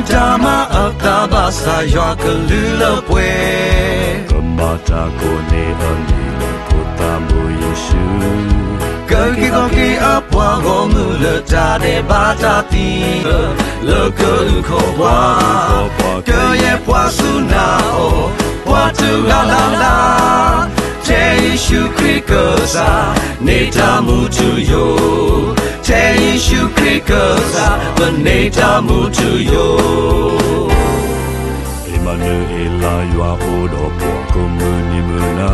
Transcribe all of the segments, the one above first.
တၢ်မၤအသးဘၣ်ဆၣ်ယွၤကလုၢ်လၢပှဲၤ, ကမၤတၢ်ကိးန့ၢ်အမံၤလၢဖိသၣ်မိၢ်ယ့ၣ်ၡူး, ကက့ၤသီက့ၤအပှၤဂီၢ်မုၢ်လၢတၢ်ဒဲးဘးတၢ်သံ, လၢကအုၣ်ခီၣ်ပှၤ, ကယဲၢ်ပှၤစူၢ်နာ်အီၤ, ပှၤတဂၤလၢ်လၢ်, ထဲယ့ၣ်ၡူးခရံာ်ကစၢ်, န့ၢ်တၢ်မူထူယိာ်, ထဲယ့ၣ်ၡူးခရံာ်ကစၢ်, ပန့ၢ်တၢ်မူထူယိာ်. အ့မၤနူၤအ့လး ယွၤအိၣ်ဒီးပှၤ ကိးမုၢ်နံၤမုၢ်နၤ,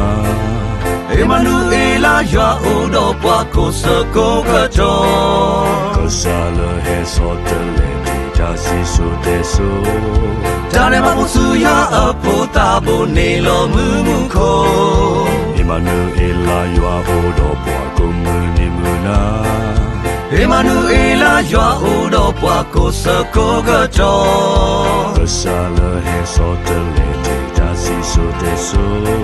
အ့မၤနူၤအ့လး ယွၤအိၣ်ဒီးပှၤကိးဆၢကိးကတီၢ်, ကစၢ်လၢဟဲဆီတလဲတ့ၢ် တၢ်စံၣ်စိၤတဲစိၤ, တၢ်ဒဲးဘးဖိဆူယွၤအဖိသၣ်ဘိ န့ၢ်လီၤမုၢ်မူခိၣ်, အ့မၤနူၤအ့လး ယွၤအိၣ်ဒီးပှၤ ကိးမုၢ်နံၤမုၢ်နၤ, အ့မၤနူၤအ့လး ယွၤအိၣ်ဒီးပှၤကိးဆၢကိးကတီၢ်, ကစၢ်လၢဟဲဆီတလဲတ့ၢ် တၢ်စံၣ်စိၤတဲစိၤ,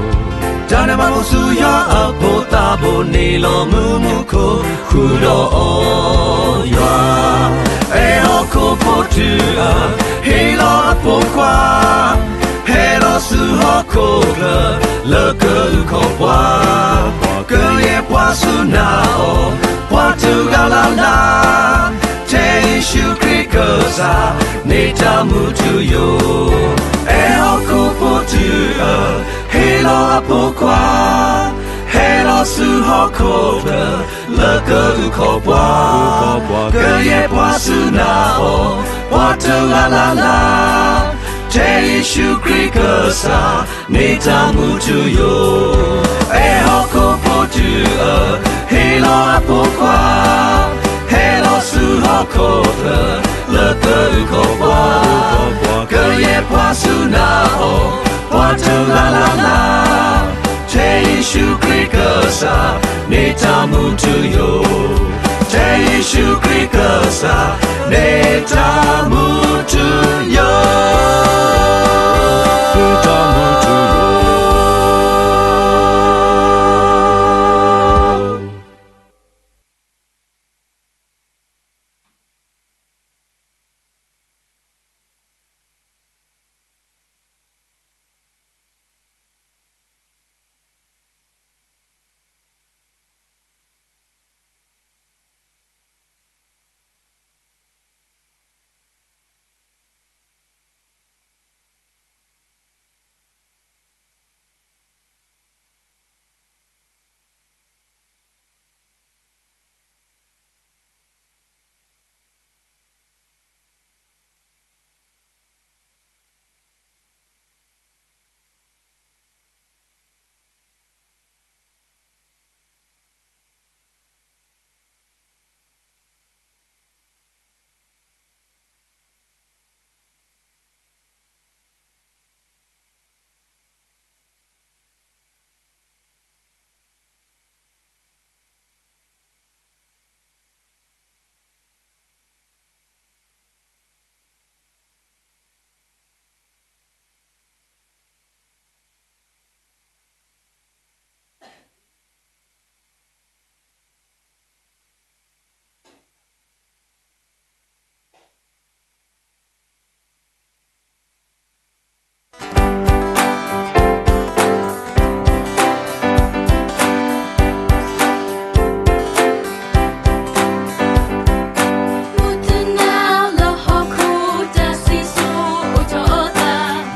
တၢ်ဒဲးဘးဖိဆူယွၤအဖိသၣ်ဘိ န့ၢ်လီၤမုၢ်မူခိၣ်, ဃုာ်ဒီးအီၤယွၤ, အဲၣ်ဟီၣ်ခိၣ်ဖိတုၤအ, ဟ့ၣ်လီၤအဖိခွါ, ဟဲလီၤဆူဟီၣ်ခိၣ်ချၢ, လၢကအုၣ်ခီၣ်ပှၤ, ကယဲၢ်ပှၤစူၢ်နာ်အီၤ, ပှၤတဂၤလၢ်လၢ်, ထဲယ့ၣ်ၡူးခရံာ်ကစၢ်, န့ၢ်တၢ်မူထူယိာ်, အဲၣ်ဟီၣ်ခိၣ်ဖိတုၤအ, ဟ့ၣ်လီၤအဖိခွါ, ဟဲလီၤဆူဟီၣ်ခိၣ်ချၢ, လၢကအုၣ်ခီၣ်ပှၤ, ကယဲၢ်ပှၤစူၢ်နာ်အီၤ, ပှၤတဂၤလၢ်လၢ်, ထဲယ့ၣ်ၡူးခရံာ်ကစၢ်, န့ၢ်တၢ်မူထူယိာ်, အဲၣ်ဟီၣ်ခိၣ်ဖိတုၤအ, ဟ့ၣ်လီၤအဖိခွါ, ဟဲလီၤဆူဟီၣ်ခိၣ်ချၢ, လၢကအုၣ်ခီၣ်ပှၤ, ကယဲၢ်ပှၤစူၢ်နာ်အီၤ, ပှၤတဂၤလၢ်လၢ်, ထဲယ့ၣ်ၡူးခရံာ်ကစၢ်, န့ၢ်တၢ်မူထူယိာ်, ထဲယ့ၣ်ၡူးခရံာ်ကစၢ်, န့ၢ်တၢ်မူထူယိာ်, န့ၢ်တၢ်မူထူယိာ်.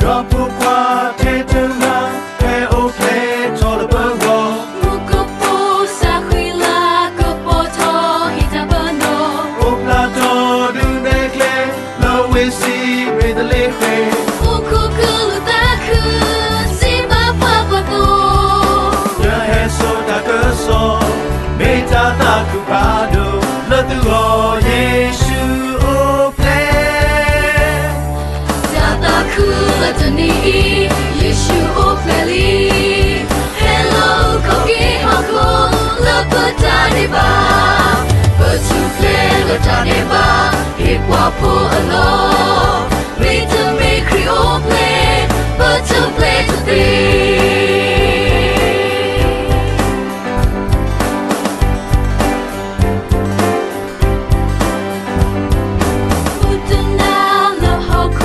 ဒီးဖိခွါထဲတဂၤ ဖဲအိၣ်ဖျဲၣ်ထီၣ်လၢပဂီၢ်, မူကပိာ်စးဃံလၤ ကပီၤထီၣ်ဟံၣ်တၢ်ပနီၣ်, အိၣ်ဖျါထီၣ်ဒုးနဲၣ်ကျဲ လၢဝ့ၢ်စံးဘ့းလ့ဟ့ၣ်, အိၣ်ခိးကလုၢ်သးခု စံးဘၣ်ပှၤပှၤသိ, ယဟဲစိာ်တၢ်ကစီၣ် မ့ၢ်တၢ်သးခုဖးဒိၣ် လၢသုဂီၢ် ယ့ၣ်ၡူးအိၣ်ဖျဲၣ်. တၢ်သးခုလၢတနံၤအံၤ ယ့ၣ်ၡူးအိၣ်ဖျဲၣ်လံ, ဟဲလီၤအုၣ်ခီၣ်က့ၤဟီၣ်ခိၣ် လၢပတၢ်ဒဲးဘး, ပထူၣ်ဖျဲးလၢတၢ်ဒဲးဘး ဟ့ၣ်ပှၤဖိအလီၢ်, မ့တမ့ၢ်ခရံာ်အိၣ်ဖျဲၣ် ပထူၣ်ဖျဲးတသ့. မုၢ်တနၤလၢဟီၣ်ခိၣ်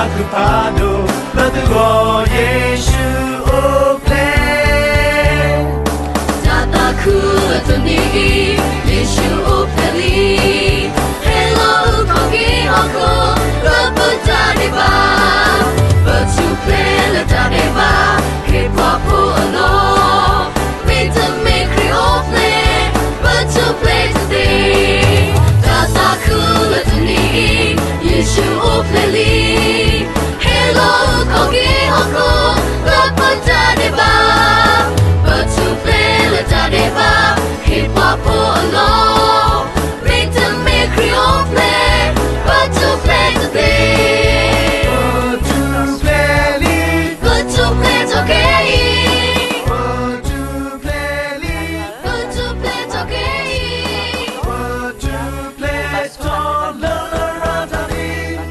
အကဖးဒိၣ်လၢသုဂီၢ် ယ့ၣ်ၡူးအိၣ်ဖျဲၣ်. တၢ်သးခုလၢတနံၤအံၤ ယ့ၣ်ၡူးအိၣ်ဖျဲၣ်လံ. ဟဲလီၤအိၣ်ခီၣ်က့ၤဟီၣ်ခိၣ် လၢပတၢ်ဒဲးဘး, ပထူၣ်ဖျဲးလၢတၢ်ဒဲးဘး ဟ့ၣ်ပှၤဖိအလီၢ်. မ့တမ့ၢ်ခရံာ်အိၣ်ဖျဲၣ် ပထူၣ်ဖျဲးတသ့. တၢ်သးခုလၢတနံၤအံၤ ယ့ၣ်ၡူးအိၣ်ဖျဲၣ်လံ. ဟဲလီၤအိၣ်ခီၣ်က့ၤဟီၣ်ခိၣ် လၢပတၢ်ဒဲးဘး, ပထူၣ်ဖျဲးလၢတၢ်ဒဲးဘး ဟ့ၣ်ပှၤဖိအလီၢ်. မ့တမ့ၢ်ခရံာ်အိၣ်ဖျဲၣ် ပထူၣ်ဖျဲးတသ့. ပထူၣ်ဖျဲးလံ, ပထူၣ်ဖျဲးထီၣ်က့ၤအံၤ, ပထူၣ်ဖျဲးလံ, ပထူၣ်ဖျဲးထီၣ်က့ၤအံၤ, ပထူၣ်ဖျဲးထီၣ်လၢရၤတၢ်န့ၣ်.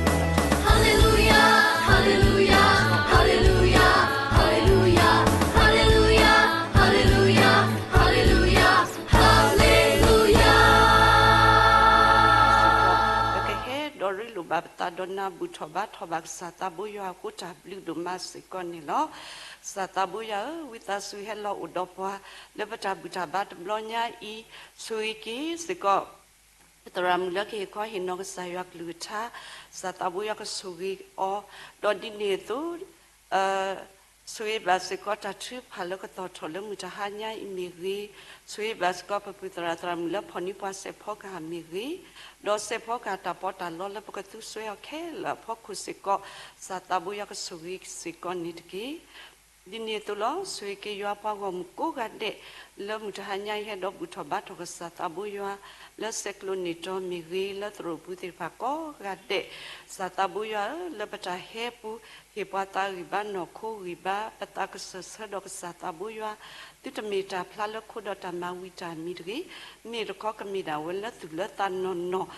Hallelujah, hallelujah, hallelujah, hallelujah, hallelujah, hallelujah, hallelujah, hallelujah, hallelujah. ပကဟဲဒီးရ့လိာ်ဘၣ်ပသးဒီးနၢ်ဘူၣ်ထီၣ်ဘါထီၣ်ဘၣ်ကစၢ်သးဘိယွၤအဃိ တၢ်ဘျုးဒိၣ်မးစ့ၢ်ကီးန့ၣ်လီၤ. ကစၢ်သးဘိယွၤဧၢ, ဝံသးစူၤဟဲလီၤအိၣ်ဒီးပှၤ လၢပတၢ်ဘူၣ်တၢ်ဘါတဘျီညါအံၤ, ဆိၣ်ဂ့ၤက့ၤစ့ၢ်ကီး ပသရၣ်မုၣ်လၢကဟ့ၣ်ခီဟ့ၣ်နီၤကစၢ်ယွၤကလုၢ်ကထါ, ကစၢ်သးဘိယွၤကဆိၣ်ဂ့ၤအီၤ, ဒီးဒ်န့ၣ်အသိး ဆိၣ်ဂ့ၤဘၣ်စ့ၢ်ကီးတၢ်ထုကဖၣ်လၢကသီၣ်ထီၣ်လၢမုၢ်တဟါညါအံၤမ့ၢ်ဂ့ၤ, ဆိၣ်ဂ့ၤဘၣ်စ့ၢ်ကီးပပုၢ်သရၣ်သရၣ်မုၣ်လၢဖီၣ်န့ၢ်ပှၤစဲးဖီကဟၣ်မ့ၢ်ဂ့ၤ, ဒီးစဲးဖီကဟၣ်တၢ်ပီးတၢ်လီလၢပကသူစွဲအီၤခဲလၢာ်အဖီခိၣ်စ့ၢ်ကီး, ကစၢ်သးဘိယွၤကဆိၣ်ဂ့ၤစ့ၢ်ကီးန့ၣ်တက့ၢ်. ဒ်န့ၣ်အသိးလီၤ. ဆိၣ်ဂ့ၤက့ၤယွၤပှၤဂီၢ်မုၢ်ကိးဂၤဒဲး လၢမုၢ်တဟါညါအံၤဟဲဒီးဘူၣ်ထီၣ်ဘါထီၣ်ကစၢ်သးဘိယွၤ လၢဆဲးကျိးန့ၢ်တီၤမ့ၢ်ဂ့ၤ လၢသရိာ်ပူၤသ့ၣ်တဖၣ်ကိးဂၤဒဲး, ကစၢ်သးဘိယွၤဧၢ, လၢပတၢ်ဟဲပူၤ ဟ့ၣ်ပှၤသးဂံၢ်ဘါနီၢ်ခိဂံၢ်ဘါ ပသးကစၢၢ်ဆၢဒီးကစၢ်သးဘိယွၤ, သုတမ့ၢ်တၢ်ဖျါလၢခိဒီးတၢ်မၤဝံၤတၢ်မံၤတဂ့ၤ, မ့ၢ်တခီကမ့ၢ်ဒၣ်ဝဲလၢသူၣ်လၢသးနီၢ်နီၢ်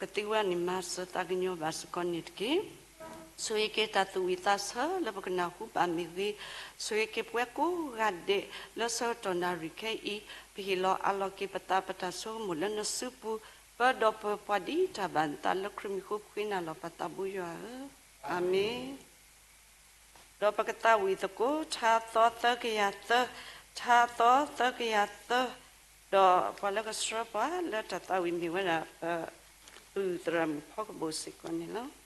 ကသ့ဝဲန့ၣ်မၤစၢၤသးကညီၤဘၣ်စ့ၢ်ကီးန့ၣ်တက့ၢ်. ဆိၣ်ဂ့ၤက့ၤတၢ်သူၣ်ဝံၣ်သးဆၢလၢပကနၢ်ဟူဘၣ်မ့ၢ်ဂ့ၤ, ဆိၣ်ဂ့ၤက့ၤပဝဲကိးဂၤဒဲး လၢဆၢကတီၢ်နၣ်ရံၣ်ခဲအံၤ, ပဟ့ၣ်လီၤအးလီၤက့ၤပသးပတၢ်ဆိကမိၣ်လၢနစုပူၤ, ပၢဒီးပပှၤဒ်တၢ်ဘၣ်နသးလၢခရံာ်မံၤဃိ ပဃ့နၤလီၤပသးဘိယွၤဧၢ, အၤမ့ၣ်. ဒီးပကသးဝံၣ်သကိး ထါသီသၢကယၤသၢ, ထါသီသၢကယၤသၢ, ဒီးပှၤလၢကဆှၢပှၤလၢတၢ်သးဝံၣ်မ့ၢ်ဝဲဒၣ် ပပုၢ်သရၣ်မုၣ်ဖီကဘိၣ်စ့ၢ်ကီးန့ၣ်လီၤ.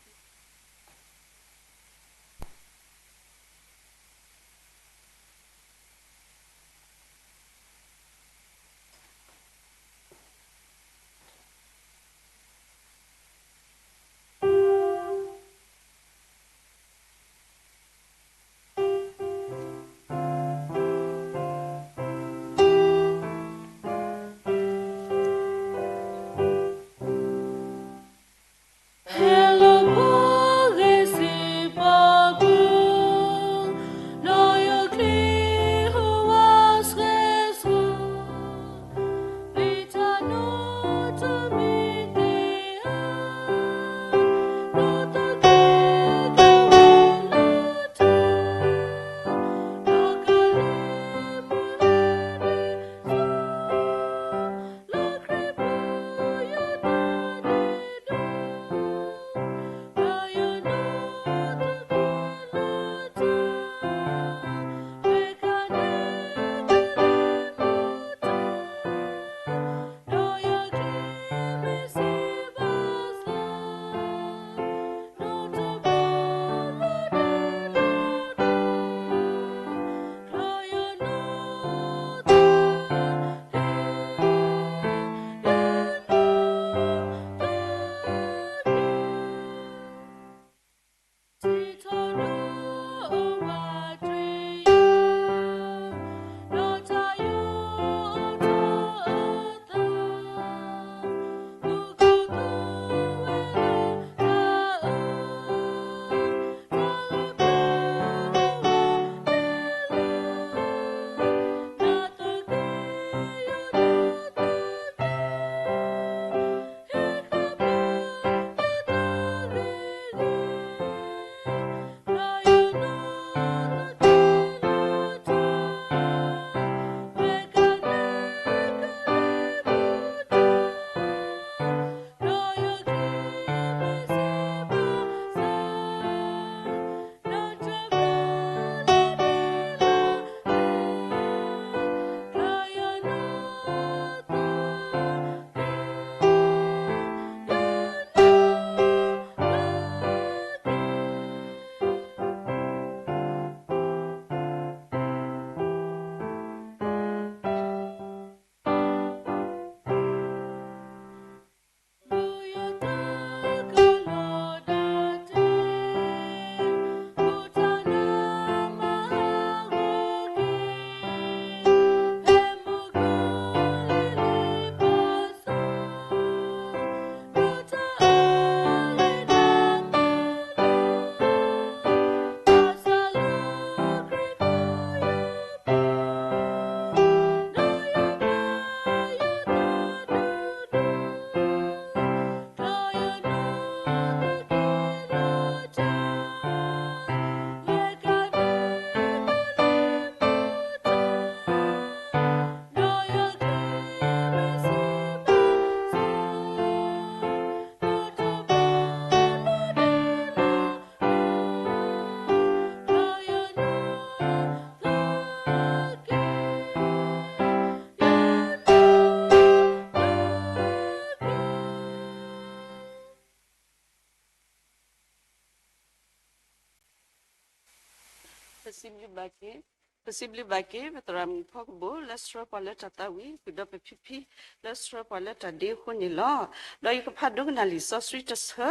စံးဘျုးဘၣ်က့ၤ, ပစံးဘျုးဘၣ်က့ၤ ပသရၣ်မုၣ်ဖီကဘိၣ် လၢဆှၢပှၤလၢတၢ်သးဝံၣ် ဃုာ်ဒီးပဖံဖံ လၢဆှၢပှၤလၢတၢ်ဒ့အဃိန့ၣ်လီၤ. ဒီးယကဖးဒိကနၣ်လံာ်စီဆှံတဆၢ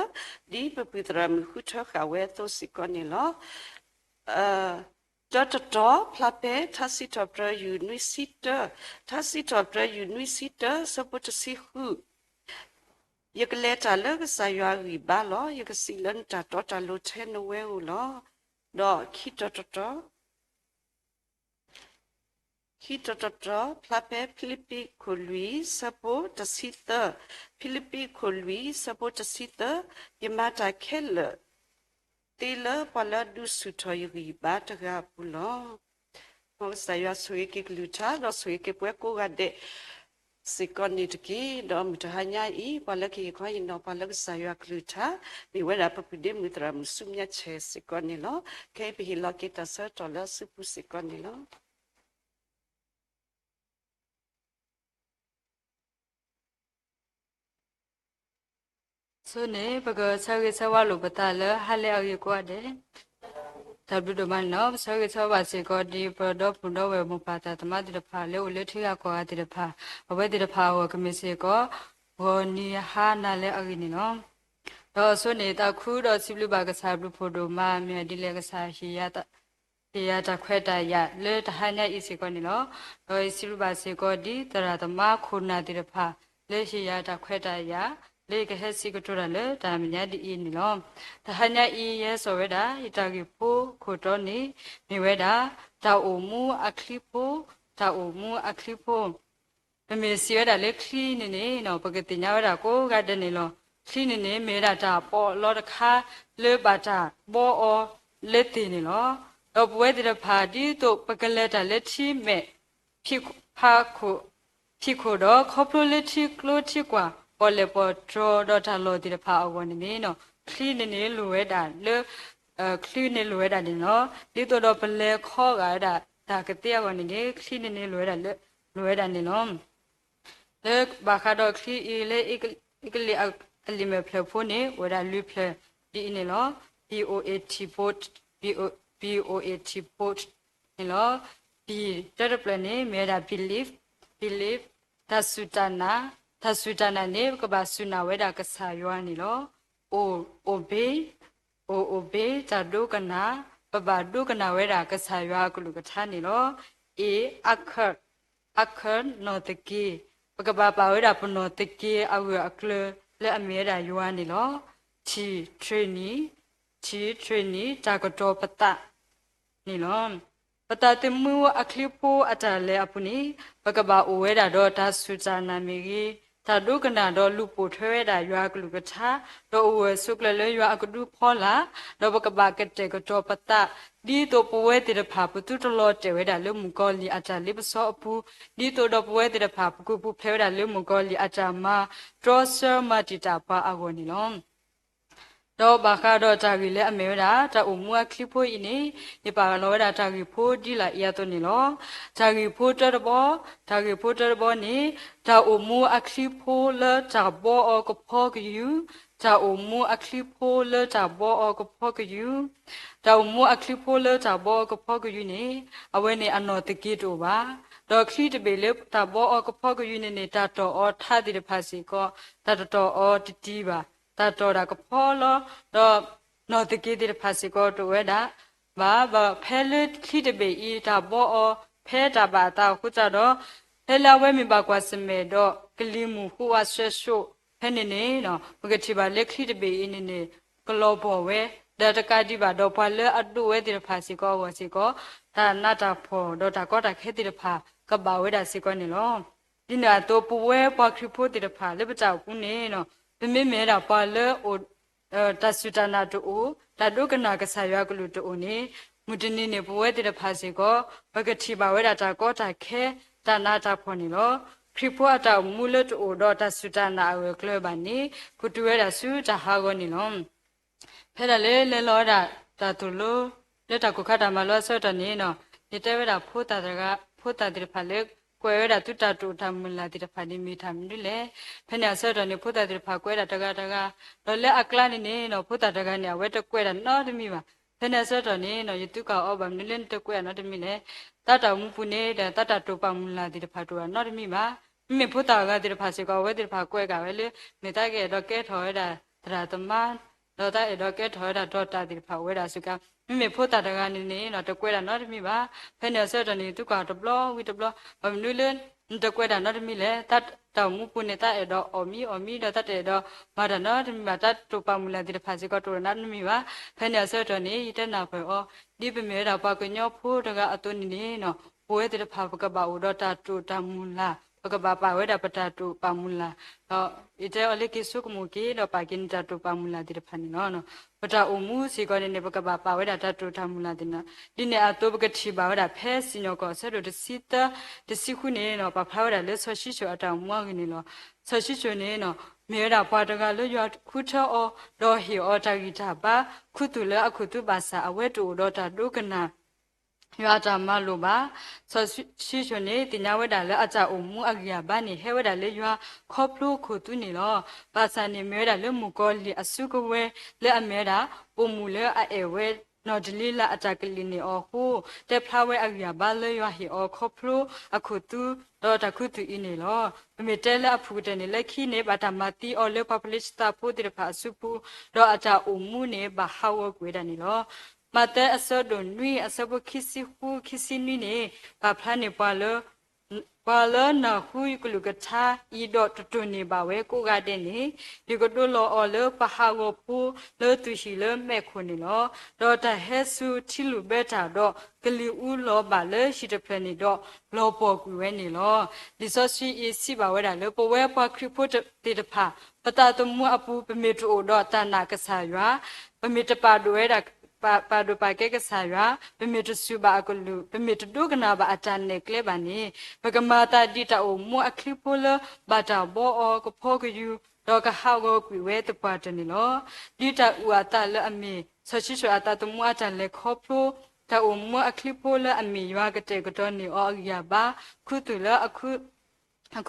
ဒ်ပပုၢ်သရၣ်မုၣ်ဃုထၢဃာ်ဝဲအသိးစ့ၢ်ကီးန့ၣ်လီၤ. တၢတတီၤ ဖျါဖဲ ထါစံးထီၣ်ပတြၢၤ ယူၢ်နွံဆံတၢ, ထါစံးထီၣ်ပတြၢၤ ယူၢ်နွံဆံတၢ ဆၢဖိတဆံဃု, ယကလဲၤတၢ်လၢကစၢ်ယွၤအဂံၢ်ဘါလီၤ. ယကစံးလၢနတၢ်တီတၢ်လိၤထဲနဝဲဧိၤလီၤ. ဒီးခံတီၤတတီၤ ခံတီၤတတီၤ ဖျါဖဲဖံလံးပံးခိၣ်လွံၢ် ဆၢဖိတဆံသၢ, ဖံလံးပံးခိၣ်လွံၢ် ဆၢဖိတဆံသၢ, ယမၤတၢ်ခဲလၢာ် သ့လၢပှၤလၢအဒုးဆူၣ်ထီၣ်ယဂံၢ်ဘါတဂၤအပူၤလီၤ. မ်ကစၢ်ယွၤဆိၣ်ဂ့ၤက့ၤကလုၢ်ကထါ ဒီးဆိၣ်ဂ့ၤက့ၤပဝဲကိးဂၤဒဲး စ့ၢ်ကီးန့ၣ်တက့ၢ်. ဒီးမုၢ်တဟါညါအံၤ ပှၤလၢကဟ့ၣ်ခီဟ့ၣ်နီၤပှၤလၢကစၢ်ယွၤကလုၢ်ကထါ မ့ၢ်ဝဲဒၣ်ပပုၢ်ဒ့မုၣ်သရၣ်မုၣ်ဆူမဲာ်ဆဲးစ့ၢ်ကီးန့ၣ်လီၤ. ခဲအံၤပဟ့ၣ်လီၤက့ၤတၢ်ဆၢကတီၢ်လၢအစုပူၤစ့ၢ်ကီးန့ၣ်လီၤ. ဆိန့ၣ် ပကဆၢဂ့ၤဆၢဝါလိာ်ပသးလၢဟါလၢအဂ့ၤကိးဂၤဒဲး, တၢ်ဘျုးဒိၣ်မးန့ၣ်လီၤ. ပဆၢဂ့ၤဆၢဝါဘၣ်စ့ၢ်ကီးဒ်ပဒီပုၢ်ဒီဝဲၢ်မိၢ်ပၢ်သးသမါသ့ၣ်တဖၣ် လၢအိၣ်လၢထံဂၤကီၢ်ဂၤသ့ၣ်တဖၣ်, အဝဲသ့ၣ်တဖၣ်အဂီၢ်ကမ့ၢ်စ့ၢ်ကီး ဂီၤနံၤဟါနၤလၢအဂ့ၤန့ၣ်လီၤ. ဒီးအဆိန့ၣ် သးခုဒီးစံးဘျုးဘၣ်ကစၢ်ဘျုးဖှိၣ်ဒိၣ်မး မ့ၢ်ဒ်လဲၣ်ကစၢ် ဟ့ၣ်ယၤတၢ်ခွဲးတၢ်ယာ်လၢတဟါညါအံၤစ့ၢ်ကီးန့ၣ်လီၤ. ဒီးယစံးဘျုးဘၣ်စ့ၢ်ကီးဒ်သရၣ်သမါခိၣ်နၢ်သ့ၣ်တဖၣ် လၢဟ့ၣ်ယၤတၢ်ခွဲးတၢ်ယာ် လၢယကဟဲစံးကတိၤတၢ်လၢတၢ်မဲာ်ညါဒ်အံၤန့ၣ်လီၤ. တဟါညါအံၤ ယဟဲစိာ်ဝဲဒၣ် ယတၢ်ဂ့ၢ်ဖိခိၣ်တီန့ၣ် မ့ၢ်ဝဲဒၣ် တၢ်အိၣ်မူအချံဖိ, တၢ်အိၣ်မူအချံဖိ ပမ့ၢ်စံးဝဲဒၣ်လၢချံန့ၣ်န့ၣ် ပကသ့ၣ်ညါဝဲဒၣ်ကိးဂၤဒဲးန့ၣ်လီၤ. ချံန့ၣ်န့ၣ် မ့ၢ်ဝဲဒၣ်တၢ်ပီးအလီတခါလၢဘၣ်တၢ်ဘီအီၤလၢသ့ၣ်န့ၣ်လီၤ. ဒီးပဝဲသ့ၣ်တဖၣ် ဒ်သိးပကလဲၤတၢ်လၢထံမဲာ် ဖးခိၣ်, ဖးခိၣ်ဒီး ခီဖျိလၢထံကျိထံကွၢ် ပီၣ်လဲၣ်ပီၣ်တြီၤဒီးတၢ်လီၢ်သ့ၣ်တဖၣ်အဂီၢ်န့ၣ်န့ၣ် ချံန့ၣ်န့ၣ်လိၣ်ဝဲဒၣ်လၢ ချံန့ၣ်လိၣ်ဝဲဒၣ်န့ၣ်လီၤ. ဒ်သိးဒီးပလဲၤခီဂာ်ဝဲဒၣ်တၢ်ကသ့အဂီၢ်န့ၣ်န့ၣ် ချံန့ၣ်န့ၣ်လိၣ်ဝဲဒၣ်လၢ လိၣ်ဝဲဒၣ်န့ၣ်လီၤ. လၢဘၣ်ဃးဒီးချံအံၤလၢ အ့ကလံးအလံာ်မဲာ်ဖျၢၣ်ဖိန့ၣ် အိၣ်ဝဲဒၣ်လွံၢ်ဖျၢၣ်ဒ်အံၤန့ၣ်လီၤ. P O A T boat, P O A T boat န့ၣ်လီၤ. B တၢတဖျၢၣ်န့ၣ် မ့ၢ်ဝဲဒၣ် believe, believe တၢ်စူၢ်တၢ်နာ်, တၢ်စူၢ်တၢ်နာ်န့ၣ် ပကဘၣ်စူၢ်နာ်ဝဲဒၣ်ကစၢ်ယွၤန့ၣ်လီၤ. O, obey, O, obey တၢ်ဒိကနၣ်, ပဘၣ်ဒိကနၣ်ဝဲဒၣ်ကစၢ်ယွၤအကလုၢ်ကထါန့ၣ်လီၤ. A, အါခၢၣ်, အါခၢၣ် နီၢ်သက့ၤ, ပကဘၣ်ပာ်ဝဲဒၣ်ပနီၢ်သက့ၤအဂၢၢ်အကျၢၤလၢအမ့ၢ်ဝဲဒၣ်ယွၤန့ၣ်လီၤ. T, training, T, training တၢ်ကတီၤပသး န့ၣ်လီၤ. ပသးသမူအချံဖိအတၢ်လဲၤအပူၤန့ၣ် ပကဘၣ်အိၣ်ဝဲဒၣ်ဒီးတၢ်စူၢ်တၢ်နာ်မ့ၢ်ဂ့ၤ, တၢ်ဒိကနၣ်ဒီးလူၤပိာ်ထွဲဝဲဒၣ်ယွၤအကလုၢ်ကထါ, ဒီးအိၣ်ဂၢၢ်ဆိးကျၢၤလၢယွၤအကဒုဖီလာ်, ဒီးပကဘၣ်ကတဲာ်ကတီၤပသး, ဒ်သိးပဝဲသ့ၣ်တဖၣ် ပသုတလီၤတဲာ်ဝဲဒၣ်လၢမုၣ်ကီၤလံၢ်အတၢ်လ့ပစီအပူၤ, ဒ်သိးဒီးပဝဲသ့ၣ်တဖၣ် ပကပူၤဖျဲးဝဲဒၣ်လၢမုၣ်ကီၤလံၢ်အတၢ်မၤတြီဆၢမၤတံာ်တာ်ပှၤအဂီၢ်န့ၣ်လီၤ. ဒီးဘၣ်ဃးဒီးတၢ်ဂ့ၢ်လၢအမ့ၢ်ဝဲဒၣ် တၢ်အိၣ်မူအချံဖိအံၤန့ၣ် ယပာ်လီၤဝဲဒၣ်တၢ်ဂ့ၢ်ဖိဒ်လာ်အံၤအသိးန့ၣ်လီၤ. တၢ်ဂ့ၢ်ဖိတၢတဘီ, တၢ်ဂ့ၢ်ဖိတၢတဘီန့ၣ် တၢ်အိၣ်မူအချံဖိလၢတၢ်ဘီအီၤကဖီကယူၤ, တၢ်အိၣ်မူအချံဖိလၢတၢ်ဘီအီၤကဖီကယူၤ, တၢ်အိၣ်မူအချံဖိလၢတၢ်ဘီအီၤကဖီကယူၤန့ၣ် အဝဲန့ၣ်အနီၢ်သက့ၤတအိၣ်ဘၣ်. ဒီးချံတဘ့ၣ်လၢတၢ်ဘီအီၤကဖီကယူၤန့ၣ်န့ၣ် တၢ်တီၢ်အီၤထါသ့ၣ်တဖၣ်စ့ၢ်ကီး တၢ်တတီၢ်အီၤတတံၤဘၣ်, တၢ်တီၢ်ဒၣ်ကဖီလီၤ. ဒီးနီၢ်သက့ၤသ့ၣ်တဖၣ်စ့ၢ်ကီးတအိၣ်ဝဲဒၣ်ဘၣ်, ဘၣ်ဖဲလၢချံတဘ့ၣ်အံၤ တၢ်ဘီအီၤဖဲတၢ်ဘၣ်အသးအဃိသတးဒီး ဖဲလၢအဝဲမ့ၢ်ဘၣ်ကွၢ်ဆၢၣ်မဲာ်ဒီး ကလံၤမုၢ်ဃုဝါဆှဲးဆှိး ဖဲန့ၣ်န့ၣ် ပကထံၣ်ဘၣ်လၢချံတဘ့ၣ်အံၤန့ၣ်န့ၣ် ကလီၤဘီၢ်ဝဲ, ဒီးတကးဒံးဘၣ်ဒီး ပှၤလၢအဒိးဝဲသ့ၣ်တဖၣ်စ့ၢ်ကီးအဂီၢ်စ့ၢ်ကီး တၢ်နးတၢ်ဖှီၣ်ဒီးတၢ်ကီတၢ်ခဲသ့ၣ်တဖၣ် ကဘၣ်ဝဲဒၣ်စ့ၢ်ကီးန့ၣ်လီၤ. ဒ်န့ၣ်အသိး ပဝဲပှၤခရံာ်ဖိသ့ၣ်တဖၣ်လၢပတၢ်အိၣ်မူန့ၣ် ပမ့မ့ၢ်ဝဲဒၣ်ပှၤလၢ တၢ်စူၢ်တၢ်နာ်တအိၣ်, တၢ်ဒိကနၣ်ကစၢ်ယွၤအကလုၢ်တအိၣ်န့ၣ် မုၢ်တနံၤန့ၣ် ပဝဲသ့ၣ်တဖၣ်စ့ၢ်ကီး ပကထံၣ်ဘၣ်ဝဲဒၣ်တၢ်ကီတၢ်ခဲ တၢ်နးတၢ်ဖှီၣ်န့ၣ်လီၤ. ခရံာ်ဖိအတၢ်အိၣ်မူလၢတအိၣ်ဒီးတၢ်စူၢ်တၢ်နာ်အဂၢၢ်အကျၢၤဘၣ်န့ၣ် ကတုၤဝဲဒၣ်ဆူတၢ်ဟးဂီၤန့ၣ်လီၤ. ဖဲဒၣ်လၢလဲၤလီၤဝဲဒၣ်တၢ်သိၣ်လိ လၢတၢ်ကိၢ်ခါတၢ်မၤလိအဆၢကတီၢ်န့ၣ် ယတဲဝဲဒၣ်ဖိသၣ်တဂၤ ဖိသၣ်သ့ၣ်တဖၣ်လၢ ကွဲးဝဲဒၣ်သုတၢ်တိာ်တၢ်မုၢ်လၢ်သ့ၣ်တဖၣ်န့ၣ် မ့ၢ်တၢ်မနုၤလဲၣ်. ဖဲန့ၣ်အဆၢကတီၢ်န့ၣ် ဖိသၣ်သ့ၣ်တဖၣ်ကွဲးဒၣ်တဂၤတဂၤ, ဒီးလၢအကျါန့ၣ်န့ၣ် ဖိသၣ်တဂၤန့ၣ် အဝဲတကွဲးဒၣ်နီတမံၤဘၣ်. ဖဲန့ၣ်အဆၢကတီၢ်န့ၣ်နီၤ ယသံကွၢ်အီၤ ဘၣ်မနုၤလၢနတကွဲးတၢ်နီတမံၤလဲၣ်. တၢ်တၢ်အိၣ်မူပူၤန့ၣ်ဒီး တၢ်တၢ်တိာ်ပာ်မုၢ်လၢ်သ့ၣ်တဖၣ်တအိၣ်နီတမံၤဘၣ်. မ့မ့ၢ်ဖိသၣ်အဂၤသ့ၣ်တဖၣ်စ့ၢ်ကီး အဝဲသ့ၣ်တဖၣ်ကွဲးက့ၤဝဲလၢ မ့ၢ်တၢ်ကအဲၣ်ဒိးကဲထီၣ်ဝဲဒၣ်သရၣ်သမါ ဒီးတၢ်အဲၣ်ဒိးကဲထီၣ်ဝဲဒၣ်ဒီးတၢ်သ့ၣ်တဖၣ်အိၣ်ဝဲဒၣ်စ့ၢ်ကီး. မ့မ့ၢ်ဖိသၣ်တဂၤန့ၣ်န့ၣ်နီၤ တကွဲးတၢ်နီတမံၤဘၣ်. ဖဲန့ၣ်အဆၢကတီၢ်န့ၣ် ယသံကွၢ်တဘျီဝံၤတဘျီ ဘၣ်မနုၤလၢ နတကွဲးတၢ်နီတမံၤလဲၣ်. တၢ်တၢ်အိၣ်မူပူၤန့ၣ် တၢ်အဲၣ်ဒိးအီၣ်မံအီၣ်မံ ဒီးတၢ်တအဲၣ်ဒိးမၤတၢ်နီတမံၤဘၣ်. တၢ်တိာ်ပာ်မုၢ်လၢ်သ့ၣ်တဖၣ်စ့ၢ်ကီးတအိၣ်နီတမံၤဘၣ်. ဖဲန့ၣ်အဆၢကတီၢ်န့ၣ် ယတဲနၢ်ပၢၢ်အီၤ ဒ်ပမ့ၢ်ဝဲဒၣ်ပှၤကညီဖိတဂၤအသိးန့ၣ်န့ၣ်နီၤ ပဝဲသ့ၣ်တဖၣ်ပကဘၣ်အိၣ်ဒီးတၢ်တိာ်တၢ်မုၢ်လၢ် ပကဘၣ်ပာ်ဝဲဒၣ်ပတၢ်တိာ်ပာ်မုၢ်လၢ် ဒီးယတဲအီၤလၢက့ၤဆိကမိၣ်က့ၤ ဒီးပာ်က့ၤန့ၢ်တၢ်တိာ်ပာ်မုၢ်လၢ်သ့ၣ်တဖၣ်န့ၣ်လီၤ. ပတၢ်အိၣ်မူစ့ၢ်ကီးန့ၣ်န့ၣ် ပကဘၣ်ပာ်ဝဲဒၣ်တၢ်တိာ်တၢ်မုၢ်လၢ်သ့ၣ်တဖၣ် ဒ်န့ၣ်အသိးပကထံၣ်ဘၣ်ဝဲဒၣ်ဖဲစံၣ်ညီၣ်ကွီၢ်အဆၢဒိၣ်တဆံ တဆံဃုန့ၣ်နီၤ ပာ်ဖျါဝဲဒၣ်လၢစီၤၡံၣ်စိၣ်အတၢ်အိၣ်မူအဂ့ၢ်န့ၣ်လီၤ. စီၤၡံၣ်စိၣ်န့ၣ်နီၤ မ့ၢ်ဝဲဒၣ်ပှၤတဂၤလၢယွၤဃုထၢအီၤ ဒီးဟ့ၣ်အီၤတၢ်ဂံၢ်တၢ်ဘါ ခူသူၣ်လၢအခူသူၣ်ဘၣ်ဆၣ် အဝဲတအိၣ်ဒီးတၢ်ဒိကနၣ် ယွၤအတၢ်မၤလိာ်ဘၣ်. စီၤၡံၣ်စိၣ်န့ၣ် သ့ၣ်ညါဝဲဒၣ်လၢအတၢ်အိၣ်မူအဂံၢ်အဘါန့ၣ် ဟဲဝဲဒၣ်လၢယွၤခီဖျိခူသူၣ်န့ၣ်လီၤ. ဘၣ်ဆၣ်န့ၣ်မ့ၢ်ဝဲဒၣ်လၢမုၣ်ကီၤလံၢ်အစုကဝဲၤလၢအမ့ၢ်ဝဲဒၣ် ပိာ်မုၣ်လၢအအဲၣ်ဝဲနီၢ်ဒလံလးအတၢ်ကလံၣ်န့ၣ်အီၤအဃိ တဲဖျါဝဲအဂံၢ်အဘါလၢယွၤဟ့ၣ်အီၤခီဖျိအခူသူၣ် ဒီးတၢ်ခူသူၣ်အံၤန့ၣ်လီၤ. ပမ့ၢ်တဲလၢအဖုၣ်ကတၢၢ်န့ၣ် လၢခံန့ၣ် ဘၣ်တၢ်မၤသံအီၤလၢပှၤဖလ့ၡသးဖိသ့ၣ်တဖၣ်အစုပူၤ ဒီးအတၢ်အိၣ်မူန့ၣ် ဘၣ်ဟးဂီၤကွံာ်ဝဲဒၣ်န့ၣ်လီၤ. မးသဲအဆၢဒိၣ်နွံအဆၢဖိခံဆံဃု ခံဆံနွံန့ၣ် ပာ်ဖျါန့ၢ်ပှၤလၢ ပှၤလၢနၢ်ဟူယကလုၢ်ကထါအံၤ ဒီးတတိၢ်န့ၢ်ဘၣ်ဝဲကိးဂၤဒဲးန့ၣ် ယကဒိလီၤအီၤလၢပှၤဟးဂီၤဖိလၢသူၣ်ဟံၣ်လၢမဲးခိၣ်န့ၣ်လီၤ. ဒီးတၢ်ဟဲဆူထံလုၢ်ဘၢတၢ်ဒီး ကလံၤအူလီၤဘၣ်လၢဟံၣ်တဖျၢၣ်န့ၣ်ဒီး လီၤပှီၢ်ကွံာ်ဝဲန့ၣ်လီၤ. လံာ်စီဆှံအံၤစံးဘၣ်ဝဲဒၣ်လၢ ပဝဲပှၤခရံာ်ဖိသ့ၣ်တဖၣ် ပသးသမူအပူၤ ပမ့ၢ်တအိၣ်ဒီးတၢ်နာ်ကစၢ်ယွၤ ပမ့ၢ်တပာ်ဒိၣ်ဝဲဒၣ် ပာ်ဒိၣ်ပာ်ကဲကစၢ်ယွၤ, ပမ့ၢ်တစူၢ်ဘၣ်အကလုၢ်, ပမ့ၢ်တဒိကနၣ်ဘၣ်အတၢ်နဲၣ်ကျဲဘၣ်န့ၣ်, ပကမၤသးဒ်တၢ်အိၣ်မူအချံဖိလၢ ဘၣ်တၢ်ဘှီအီၤကဖီကယူၤ, ဒီးကဟးဂီၤကွံာ်ဝဲသပှၢ်တၢၢ်န့ၣ်လီၤ. ဒ်တၢ်အုၣ်အသးလၢအမ့ၢ် စီၤၡံၣ်စိၣ်အသးသမူအတၢ်လဲၤခီဖျိ တၢ်အိၣ်မူအချံဖိလၢအမ့ၢ်ယွၤကတဲာ်ကတီၤန့ၢ်အီၤ အဂံၢ်အဘါ ခူသူၣ်လၢ အခိၣ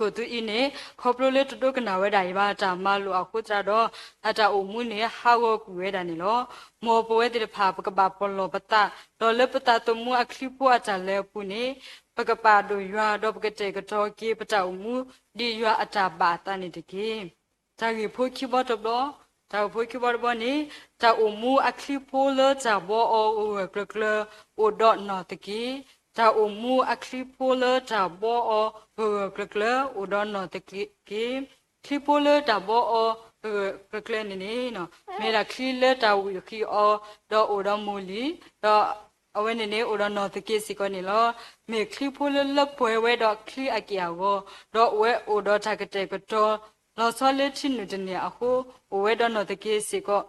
်သူအံၤန့ၣ် ခီဖျိလၢတဒိကနၣ်ဝဲဒၣ်ယွၤအတၢ်မၤလိာ်အဃိသတးဒီး အတၢ်အိၣ်မူန့ၣ် ဟးဂီၤကွံာ်ဝဲဒၣ်န့ၣ်လီၤ. မ်ပဝဲသ့ၣ်တဖၣ် ပကဘၣ်ပလီၢ်ပသး ဒီးလၢပသးသမူအချံဖိအတၢ်လဲၤအပူၤန့ၣ် ပကပာ်ဒိၣ်ယွၤ ဒီးပကတဲာ်ကတီၤက့ၤပတၢ်အိၣ်မူ ဒ်ယွၤအတၢ်ဘၣ်အသးန့ၣ်တက့ၢ်. တၢ်ဂ့ၢ်ဖိခံဘီတဘီ, တၢ်ဂ့ၢ်ဖိခံဘီတဘီန့ၣ် တၢ်အိၣ်မူအချံဖိလၢတၢ်ဘှီအီၤဂၢၢ်ဂၢၢ်ကျၢၤကျၢၤ အိၣ်ဒီးနီၢ်သက့, တၢ်အိၣ်မူအချံဖိလၢတၢ်ဘှီအီၤဂၢၢ်ဂၢၢ်ကျၢၤကျၢၤ အိၣ်ဒီးနီၢ်သက့, ချံဖိလၢတၢ်ဘှီအီၤဂၢၢ်ဂၢၢ်ကျၢၤကျၢၤန့ၣ်န့ၣ် မ့ၢ်ဒၣ်ချံလၢတၢ်ဝံၣ်ဃံးအီၤ ဒီးအိၣ်ဒီးမိၢ်လံၤ, ဒီးအဝဲန့ၣ်န့ၣ် အိၣ်ဒီးနီၢ်သက့စ့ၢ်ကီးန့ၣ်လီၤ. မ့ၢ်ချံဖိလၢလၢပှဲၤဝဲဒီးချံအက့ၢ်အဂီၤ, ဒီးအဝဲအိၣ်ဒီးတၢ်ကတဲာ်ကတီၤ လီၤဆီလၢထံနုာ်တန့ၢ်အဃိ, အိၣ်ဝဲဒီးနီၢ်သက့စ့ၢ်ကီး,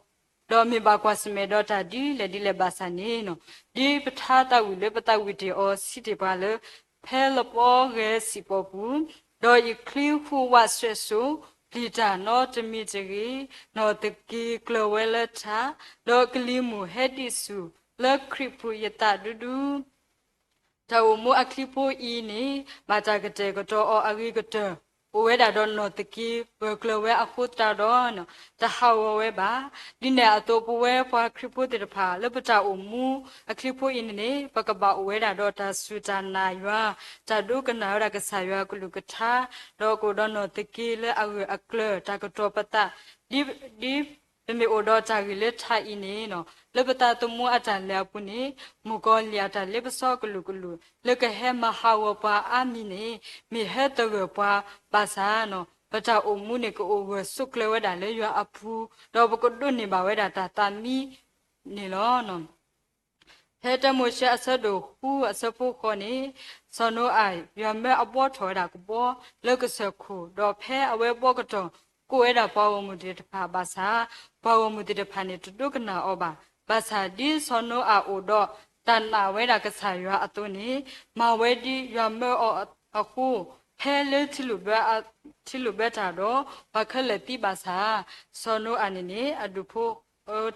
ဒီးမ့ၢ်ဘၣ်ကွၢ်ဆၢၣ်မဲာ်ဒီးတၢ်ဒ်လဲၣ်ဒ်လဲၣ်ဘၣ်ဆၣ်န့ၣ်, ဒ်ပထါသးဝံၣ်လၢပသးဝံၣ်တ့ၢ်အီၤစံးတ့ၢ်ပှၤလၢ ဖဲလပီဂဲၤစံၣ်ပီၣ်ပူၤ, ဒီးယချံဃိဝးစွဲးစိၤ ပျံၤတၢ်နီတမံၤတဂ့ၤ, နီၢ်သက့ကျၢၤဝဲလၢထး, ဒီးကလံၤမုၢ်ဟဲဒံးဆူၣ်လၢခရံာ်ပူၤယသးဒူဒူ တၢ်အိၣ်မူအချံဖိအံၤန့ၣ် ဘၣ်တၢ်ကတဲာ်ကတီၤအီၤအဂ့ၤကတၢၢ်, အိၣ်ဝဲဒၣ်ဒီးနီၢ်သက့ဂၢၢ်ကျၢၤဝဲအဃိသတးဒီး တဟးဂီၤဝဲဘၣ်. ဒ်န့ၣ်အသိး ပဝဲပှၤခရံာ်ဖိသ့ၣ်တဖၣ် လၢပတၢ်အိၣ်မူအချံဖိအံၤန့ၣ်န့ၣ် ပကဘၣ်အိၣ်ဝဲဒၣ်ဒီးတၢ်စူၢ်တၢ်နာ်ယွၤ, တၢ်ဒိကနၣ်ဝဲဒၣ်ကစၢ်ယွၤအကလုၢ်ကထါ, ဒီးကအိၣ်ဒီးနီၢ်သက့လၢအဂၢၢ်အကျၢၤ တၢ်ကတီၤပသး, ဒ် ဒ် ပမ့ၢ်အိၣ်ဒီးတၢ်ဂ့ၢ်လၢထးအံၤန့ၣ် လၢပသးသမူအတၢ်လဲၤအပူၤန့ၣ် မုၣ်ကီၤလံၢ်အတၢ်လ့ပစီကလုာ်ကလုာ် လၢကဟဲမၤဟးဂီၤပှၤအါမံၤန့ၣ် မ့ၢ်ဟဲသဂၢၢ်ပှၤဘၣ်ဆၣ် ပတၢ်အိၣ်မူန့ၣ် ကအိၣ်ဂၢၢ်ဆိးကျၢၤဝဲဒၣ်လၢယွၤအပူၤ, ဒီးပကဒိးန့ၢ်ဘၣ်ဝဲဒၣ်တၢ်သးမံန့ၣ်လီၤ. ဖဲတၢမိၤၡ့အဆၢဒိၣ်ဃုအဆၢဖိဃိးန့ၣ်, စီၤနိအၤ ယွၤမၢအဘှီထီၣ်ဝဲဒၣ်ကဘီလၢကစၢၢ်ခိၣ်, ဒီးဖဲအဝဲဘှီကတီၢ် ကိးဝဲဒၣ်ပှၤဂီၢ်မုၢ်သ့ၣ်တဖၣ်ဘၣ်ဆၣ်, ပှၤဂီၢ်မုၢ်သ့ၣ်တဖၣ်န့ၣ် တဒိကနၣ်အီၤဘၣ်. ဘၣ်ဆၣ်ဒ်စီၤနိအၤအိၣ်ဒီးတၢ်နာ်ဝဲဒၣ်ကစၢ်ယွၤအသိးန့ၣ်, မၤဝဲဒ်ယွၤမၢအီၤအဃိ, ဖဲလၢ ထံလုၢ်ဘၢတၢ်ဒီး ပှၤခဲလၢာ်သံဘၣ်ဆၣ်, စီၤနိအၤန့ၣ်န့ၣ် အဒူၣ်ဖ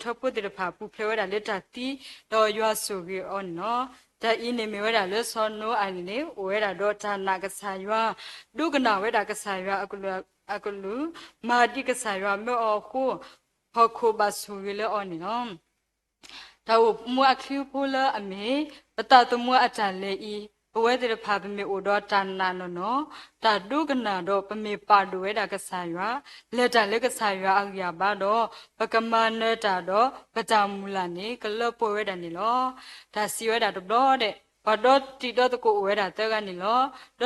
ိထၢဖိသ့ၣ်တဖၣ် ပူၤဖျဲးဝဲဒၣ်လၢတၢ်သံ, ဒီးယွၤဆိၣ်ဂ့ၤအီၤန့ၣ်လီၤ. တၢ်အံၤန့ၣ်မ့ၢ်ဝဲဒၣ်လၢစီၤနိအၤန့ၣ်န့ၣ် အိၣ်ဝဲဒၣ်ဒီးတၢ်နာ်ကစၢ်ယွၤ, ဒိကနၣ်ဝဲဒၣ်ကစၢ်ယွၤအကလုၢ်, မၤဒ်ကစၢ်ယွၤမၢအီၤအဃိ, ဟီၣ်ခိၣ်ဘၣ်ဆိၣ်ဂ့ၤလၢအီၤန့ၣ်လီၤ. တၢ်အိၣ်မူအချံအဖိလၢအမ့ၢ် ပသးသမူအတၢ်လဲၤအံၤ, ပဝဲသ့ၣ်တဖၣ်ပမ့ၢ်အိၣ်ဒီးတၢ်နာ်နီၢ်နီၢ်, တၢ်ဒိကနၣ်ဒီးပမ့ၢ်ပာ်ဒိၣ်ဝဲဒၣ်ကစၢ်ယွၤ, လဲၤတၢ်လၢကစၢ်ယွၤအဂံၢ်အဘါဒီး, ပကမၤနၢၤတၢ်ဒီးပတၢ်မုၢ်လၢ်န့ၣ် ကလၢပှဲၤဝဲဒၣ်န့ၣ်လီၤ. တၢ်စံးဝဲဒၣ်တဘျီဒဲး, ပှၤဒီတံၤဒီသကိးအိၣ်ဝဲဒၣ်သၢဂၤန့ၣ်လ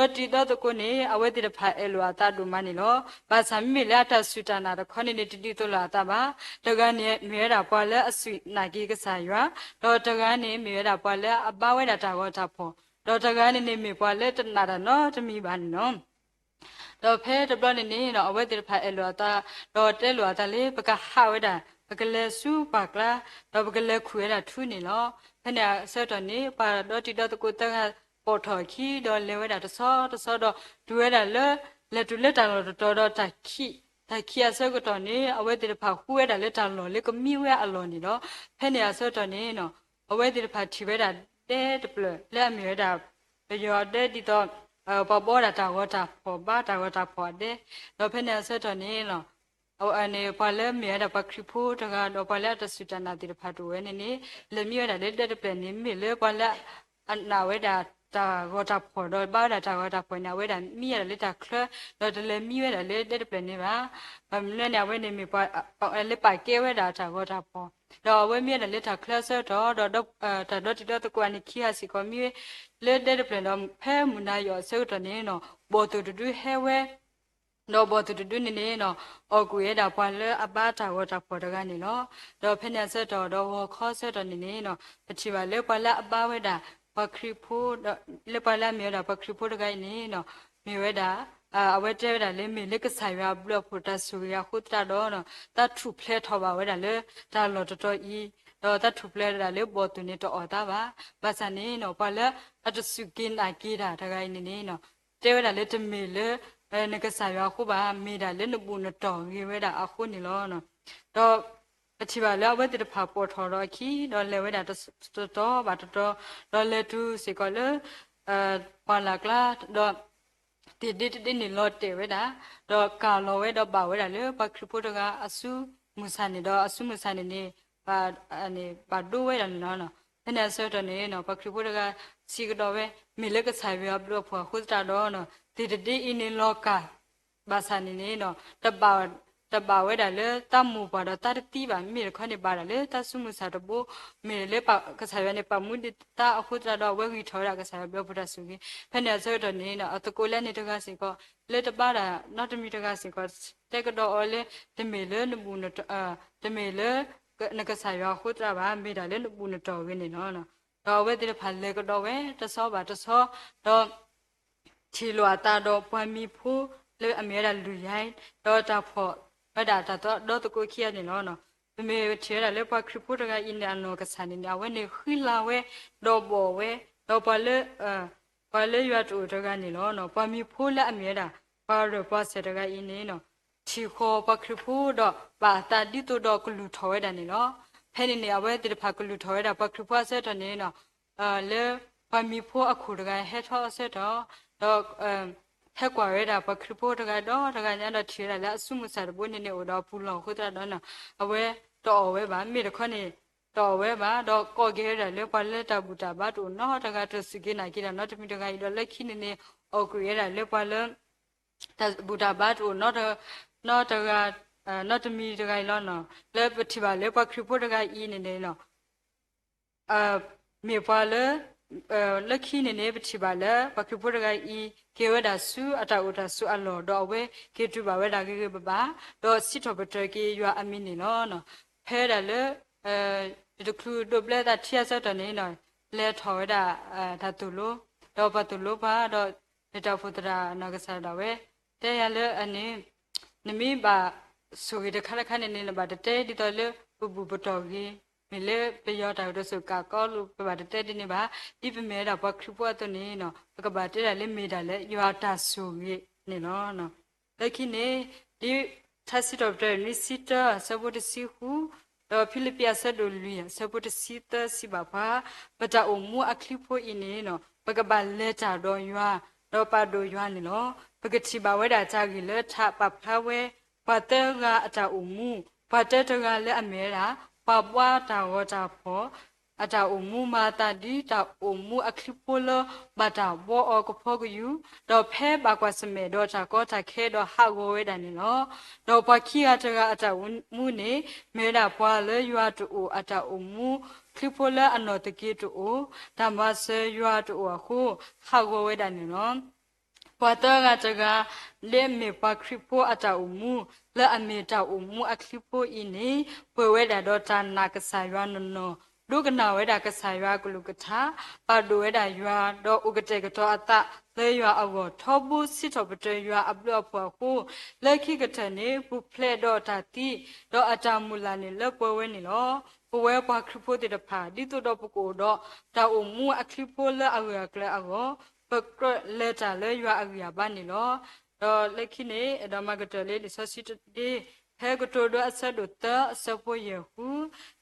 ီၤ. ဒီတံၤဒီသကိးန့ၣ် အဝဲသ့ၣ်တဖၣ်အဲၣ်လိာ်အသးဒိၣ်မးန့ၣ်လီၤ. ဘၣ်ဆၣ်မ့မ့ၢ်လၢအတၢ်စူၢ်တၢ်နာ်တခီန့ၣ်န့ၣ် တဒ်သိးလိာ်အသးဘၣ်. တဂၤန့ၣ် မ့ၢ်ဝဲဒၣ်ပှၤလၢအစူၢ်နာ်က့ၤကစၢ်ယွၤ, ဒီးတဂၤန့ၣ် မ့ၢ်ဝဲဒၣ်ပှၤလၢအဘါဝဲဒၣ်တၢ်ဂီၤတၢ်ဖီၣ်, ဒီးတဂၤန့ၣ်န့ၣ် မ့ၢ်ပှၤလၢတနာ်တၢ်နီတမံၤဘၣ်န့ၣ်လီၤ. ဒီးဖဲတဘျီန့ၣ်န့ၣ် အဝဲသ့ၣ်တဖၣ်အဲၣ်လိာ်အသး, ဒီးတဲလိာ်အသးလၢ ပကဟးဝဲဒၣ်, ပကလဲၤဆူပှၢ်ကျါ, ဒီးပကလဲၤခူၣ်ဝဲဒၣ်ထူန့ၣ်လီၤ. ဖဲန့ၣ်အဆၢကတီၢ်န့ၣ် ပှၤဒီတံၤဒီသကိးသၢဂၤ ပိာ်ထီၣ်အခံ ဒီးလဲၤဝဲဒၣ်တဆီတဆီဒီး တုၤဝဲဒၣ်လၢ လဲၤတုၤလၢတၢ်လီၢ်တတီၤဒီးတၢ်ခံး, တၢ်ခံးအဆၢကတီၢ်န့ၣ် အဝဲသ့ၣ်တဖၣ်ဃုဝဲဒၣ်လၢတၢ်လီၢ်လၢကမံဝဲအလီၢ်န့ၣ်လီၤ. ဖဲန့ၣ်အဆၢကတီၢ်န့ၣ် အဝဲသ့ၣ်တဖၣ်ထံၣ်ဝဲဒၣ်ဒဲတဖျၢၣ်လၢအမ့ၢ်ဝဲဒၣ် ပယီၤဒဲဒ်သိး ပှၤဘါဝဲဒၣ်တၢ်ဂီၤတၢ်ဖီၣ် ဘါတၢ်ဂီၤတၢ်ဖီၣ်အဒဲ, ဒီးဖဲန့ၣ်အဆၢကတီၢ်န့ၣ် အဝဲန့ၣ် ပှၤလၢမ့ၢ်ဝဲဒၣ်ပှၤခရံာ်ဖိတဂၤ ဒီးပှၤလၢအတစူၢ်တၢ်နာ်သ့ၣ်တဖၣ်တအိၣ်ဝဲန့ၣ်န့ၣ် လဲၤမံဝဲဒၣ်လၢဒဲတဖျၢၣ်န့ၣ် မ့ၢ်လၢပှၤလၢအနာ်ဝဲဒၣ်တၢ်ဂီၤတၢ်ဖီၣ်ဒီးဘါဝဲဒၣ်တၢ်ဂီၤတၢ်ဖီၣ်န့ၣ် အဝဲဒၣ်မံဝဲဒၣ်လၢတၢ်ချၢ, ဒီးတလဲၤမံဝဲဒၣ်လၢဒဲတဖျၢၣ်န့ၣ်ဘၣ်. ဘၣ်မနုၤလဲၣ်န့ၣ် အဝဲန့ၣ်မ့ၢ်ပှၤလၢပာ်ကဲဝဲဒၣ်တၢ်ဂီၤတၢ်ဖီၣ်, ဒီးအဝဲမံဝဲဒၣ်လၢတၢ်ချၢအဆၢကတီၢ် ဒီးတၢ်ဒီတံၤဒီသကိးအန့ၣ်ခံဂၤစ့ၢ်ကီးမံဝဲ လၢဒဲတဖျၢၣ်ဒီး ဖဲမုၢ်နၤယီၤအဆၢကတီၢ်န့ၣ် ဘီၣ်သိၣ်တဒုဟဲဝဲ ဒီးဘီၣ်သိၣ်တဒုန့ၣ်န့ၣ် အီၣ်ကွံာ်ဝဲဒၣ်ပှၤလၢအဘါတၢ်ဂီၤတၢ်ဖီၣ်တဂၤန့ၣ်လီၤ. ဒီးဖဲန့ၣ်အဆၢကတီၢ်ဒီးဂီၤခီအဆၢကတီၢ်န့ၣ်န့ၣ် ပထံၣ်ဘၣ်လၢပှၤလၢအဘါဝဲဒၣ်ပှၤခရံာ်ဖိ လၢပှၤလၢအမ့ၢ်ဝဲဒၣ်ပှၤခရံာ်ဖိတဂၤအံၤန့ၣ် မ့ၢ်ဝဲဒၣ် အဝဲတဲဝဲဒၣ်လၢမ့ၢ်လၢကစၢ်ယွၤအဘျုးအဖှိၣ်တၢ်ဆိၣ်ဂ့ၤအဃိသတးဒီး သးထူၣ်ဖျဲးထီၣ်ဘၣ်ဝဲဒၣ်လၢတၢ်လီၢ်တတီၤအံၤ, ဒီးသးထူၣ်ဖျဲးဝဲဒၣ်လၢဘီၣ်သိၣ်န့ၣ်တအီၣ်သးဘၣ်. ဘၣ်ဆၣ်န့ၣ် ပှၤလၢအတစူၢ်က့ၤနာ်က့ၤတၢ်တဂၤအံၤန့ၣ်န့ၣ် တဲဝဲဒၣ်လၢတမ့ၢ်လၢ နကစၢ်ယွၤအဃိဘၣ်, မ့ၢ်ဒၣ်လၢနဘူၣ်နတီၢ်ဂ့ၤဝဲဒၣ်အဃိန့ၣ်လီၤ. ဒီးပထံၣ်ဘၣ်လၢအဝဲသ့ၣ်တဖၣ်ပိာ်ထီၣ်ဒီးအခံ ဒီးလဲၤဝဲဒၣ်တတီၤဘၣ်တတီၤ, ဒီးလဲၤတုၤစ့ၢ်ကီးလၢ ပှၢ်လၢ်ကျါ, ဒီး သ့ၣ်ဒ့တဒ့န့ၣ်လီၤတဲာ်ဝဲဒၣ်, ဒီးကၢ်လီၤဝဲဒီးဘၣ်ဝဲဒၣ်လၢပှၤခရံာ်ဖိတဂၤအစုမုၢ်ဆါန့ၣ်, ဒီးအစုမုၢ်ဆါန့ၣ်န့ၣ် ဘၣ်ဒိဝဲဒၣ်န့ၣ်လီၤ. ဖဲန့ၣ်အဆၢကတီၢ်န့ၣ် ပှၤခရံာ်ဖိတဂၤစံးကဒီးဝဲ, မ့ၢ်လၢကစၢ်ယွၤအဘျုးအဖှိၣ်အဃိသတးဒီး သ့ၣ်တဒ့အံၤန့ၣ်လီၤကၢ် ဘၣ်ဆၣ်န့ၣ်န့ၣ် တဘၣ်ဝဲဒၣ်လၢသးမိၢ်ပှၢ်ဒီးသးတသံဘၣ်, မ့မ့ၢ်တခီန့ၣ်ဘၣ်ဒၣ်လၢသးစုမုၢ်ဆါတဘိ, မ့ၢ်လၢကစၢ်ယွၤန့ၣ်ပာ်မူဒံးသးအဃိသတးဒီး အဝဲဂံၢ်ထီၣ်ဝဲဒၣ်ကစၢ်ယွၤအဘျုးအဖှိၣ်တၢ်ဆိၣ်ဂ့ၤ. ဖဲန့ၣ်အဆၢကတီၢ်န့ၣ် အသကိးလၢန့ၣ်တဂၤစ့ၢ်ကီး လၢတဘါတၢ်နီတမံၤတဂၤစ့ၢ်ကီး တဲကဒီးအီၤလၢ တမ့ၢ်လၢနဘူၣ်နတီၢ် တမ့ၢ်လၢနကစၢ်ယွၤအဃိသတးဘၣ်, မ့ၢ်ဒၣ်လၢနဘူၣ်နတီၢ်ဂ့ၤန့ၣ်လီၤ. ဒီးအဝဲသ့ၣ်တဖၣ်လဲၤကဒီးဝဲတဆီဘၣ်တဆီ, ဒီး ထံၣ်လိာ်အသးဒီးပှၤမံၤဖိလၢအမ့ၢ်ဝဲဒၣ်လုၢ်ယါအံၤ, ဒီးတၢ်ဖီၣ်ဝဲဒၣ်တၢ်ဒီသကိးခံဂၤန့ၣ်လီၤ. ပမ့ၢ်ထံၣ်ဝဲဒၣ်လၢပှၤခရံာ်ဖိတဂၤအံၤန့ၣ် အနီၢ်ကစၢ်န့ၣ်န့ၣ် အဝဲန့ၣ်ဃံလၤဝဲ, ဒီးဘီၣ်ဝဲ, ဒီးပှၤလၢ ပှၤလၢယွၤတအိၣ်တဂၤန့ၣ်လီၤ. ပှၤမံၤဖိလၢအမ့ၢ်ဝဲဒၣ် ပှၤရဲၣ်ပှၤစၢၤတဂၤအံၤန့ၣ် ထံၣ်ဃီၤပှၤခရံာ်ဖိဒီးဘၣ်အသးဒ်သိးဒီးကလုၢ်ထီၣ်ဝဲဒၣ်န့ၣ်လီၤ. ဖဲန့ၣ်န့ၣ် အဝဲသ့ၣ်တဖၣ်ကလုၢ်ထီၣ်ဝဲဒၣ်ပှၤခရံာ်ဖိအဆၢကတီၢ်န့ၣ် လၢပှၤမံၤဖိအခိၣ်တဂၤဟဲထီၣ်အဆၢကတီၢ်, ဒီး ဟဲကွၢ်ဝဲဒၣ်ပှၤခရံာ်ဖိတဂၤဒီးတဂၤန့ၣ်ဒီး ထံၣ်ဝဲဒၣ်လၢအစုမုၢ်ဆါတဘိန့ၣ်န့ၣ် အိၣ်ဒီးအပူၤလီၢ်အဃိသတးဒီး အဝဲတအီၣ်ဝဲဘၣ်, မ့ၢ်တခီန့ၣ် တအီၣ်ဝဲဘၣ်, ဒီးကိးက့ၤဝဲဒၣ်လၢပှၤလၢတၢ်ဘူၣ်တၢ်ဘါတအိၣ်နီတဂၤ တစူၢ်က့ၤနာ်က့ၤတၢ်နီတမံၤတဂၤအံၤ ဒီးလၢခံန့ၣ်န့ၣ် အီၣ်ကွံာ်ဝဲဒၣ်လၢပှၤလၢ တၢ်ဘူၣ်တၢ်ဘါတအိၣ်နီတဂၤ နီတဂၤ နီတမံၤတဂၤအံၤလီၤ. လၢပထံၣ်ဘၣ်လၢပှၤခရံာ်ဖိတဂၤအံၤန့ၣ်န့ၣ် မ့ၢ်ပှၤလၢ လၢခံန့ၣ်န့ၣ် ပထံၣ်ဘၣ်လၢပှၤခရံာ်ဖိတဂၤအံၤ က့ၤဝဲဒၣ်ဆူအတၢ်အိၣ်တၢ်ဆိးအလီၢ် ဒီးအဝဲက့ၤတုၤဘၣ်ဝဲဒၣ်ဂ့ၤဂ့ၤဘၣ်ဘၣ်, ဒီးစံးထီၣ်ပတြၢၤက့ၤယွၤအမံၤန့ၣ်လီၤ. ဖဲဒၣ်လၢ ယတချုးဒိးဘျၢသးထံအဆၢကတီၢ်န့ၣ် လဲၤထီၣ်ဝဲဒၣ် တၢ်သိၣ်လိ, ဒီးပှၤသိၣ်လိပှၤဒီး နတၢ်အိၣ်ဖှိၣ်သရၣ်နီၢ်ကစၢ်ဒၣ်ဝဲ တဲယၤလၢအန့ၣ် နမ့ၢ်ဘၣ်ဆိၣ်ဂ့ၤတခါတခါန့ၣ်န့ၣ် နဘၣ်တတဲဒ်သိးလၢပဘူၣ်ပတီၢ်ဂ့ၤ, မ့ၢ်လၢပယီၤတၢ်အိၣ်တၢ်ဆိးကးကီလိာ် ပဘၣ်တတဲဒ်န့ၣ်ဘၣ်. ဒ်ပမ့ၢ်ဝဲဒၣ်ပှၤခရံာ်ဖိအသိးန့ၣ် ပကဘၣ်တဲဒၣ်လၢမ့ၢ်ဒၣ်လၢယွၤတၢ်ဆိၣ်ဂ့ၤန့ၣ်လီၤ. လၢခံန့ၣ် ဒ်ထါစံးထီၣ်ပတြၢၤနွံဆံတၢ အဆၢဖိတဆံဃု, ဒီးဖံလံးပံးအဆၢဒိၣ်လွံၢ် အဆၢဖိတဆံသၢစံးဘၣ်ပှၤ, ပတၢ်အိၣ်မူအချံဖိအံၤန့ၣ် ပကဘၣ်လဲၤတၢ်ဒီးယွၤ, ဒီးပာ်ဒိၣ်ယွၤန့ၣ်လီၤ. ပကထံၣ်ဘၣ်ဝဲဒၣ်တၢ်ဂ့ၢ်လၢထးပာ်ဖျါဝဲ ပှၤသၢဂၤအတၢ်အိၣ်မူ, ပှၤတၢတဂၤလၢအမ့ၢ်ဝဲဒၣ် ပှၤဘါတၢ်ဂီၤတၢ်ဖီၣ် အတၢ်အိၣ်မူမၤအသးဒ်တၢ်အိၣ်မူအချံဖိလၢဘၣ်တၢ်ဘှီအီၤကဖီကယူၤ, ဒီးဖဲဘၣ်ကွၢ်ဆၢၣ်မဲာ်ဒီးတၢ်ကီတၢ်ခဲဒီးဟးဂီၤဝဲဒၣ်န့ၣ်လီၤ. ဒီးပှၤခံဂၤတဂၤအတၢ်အိၣ်မူန့ၣ် မ့ၢ်ဝဲဒၣ်ပှၤလၢယွၤတအိၣ်အတၢ်အိၣ်မူချံဖိလၢအနီၢ်သက့တအိၣ်, တၢ်မၤစၢၤယွၤတအိၣ်အဃိ ဟးဂီၤဝဲဒၣ်န့ၣ်လီၤ. ပှၤသၢဂၤတဂၤ လၢအမ့ၢ်ပှၤခရံာ်ဖိအတၢ်အိၣ်မူ လၢအမ့ၢ်တၢ်အိၣ်မူအချံဖိအံၤန့ၣ် ပၢၢ်ဝဲဒၣ်ဒီးတၢ်နာ်ကစၢ်ယွၤနီၢ်နီၢ်, ဒိကနၣ်ဝဲဒၣ်ကစၢ်ယွၤအကလုၢ်ကထါ, ပာ်ဒိၣ်ဝဲဒၣ်ယွၤ, ဒီးအိၣ်ကတဲာ်ကတီၤအသးလၢယွၤအဂီၢ်, ထီဘိစံးထီၣ်ပတြၢၤယွၤအဘျုးအဖှိၣ်အဃိ, လၢခံကတၢၢ်န့ၣ် ပူၤဖျဲးဒီးတၢ်သံ, ဒီးအတၢ်မုၢ်လၢ်န့ၣ်လၢပှဲၤဝဲန့ၣ်လီၤ. ပဝဲပှၤခရံာ်ဖိသ့ၣ်တဖၣ် ဒ်သိးဒီးပကအိၣ်ဒီးတၢ်အိၣ်မူအချံဖိလၢအဂၢၢ်အကျၢၤအဂီၢ်, ပကြၢးလဲၤတၢ်လၢယွၤအဂံၢ်အဘါန့ၣ်လီၤ. ဒီးလၢခံန့ၣ် အဲၣ်ဒိးမၤကတၢၢ်လၢလံာ်စီဆှံတဆၢ, ဖဲကတိၤဒိအဆၢဒိၣ်သၢအဆၢဖိယဲၢ်ဃု,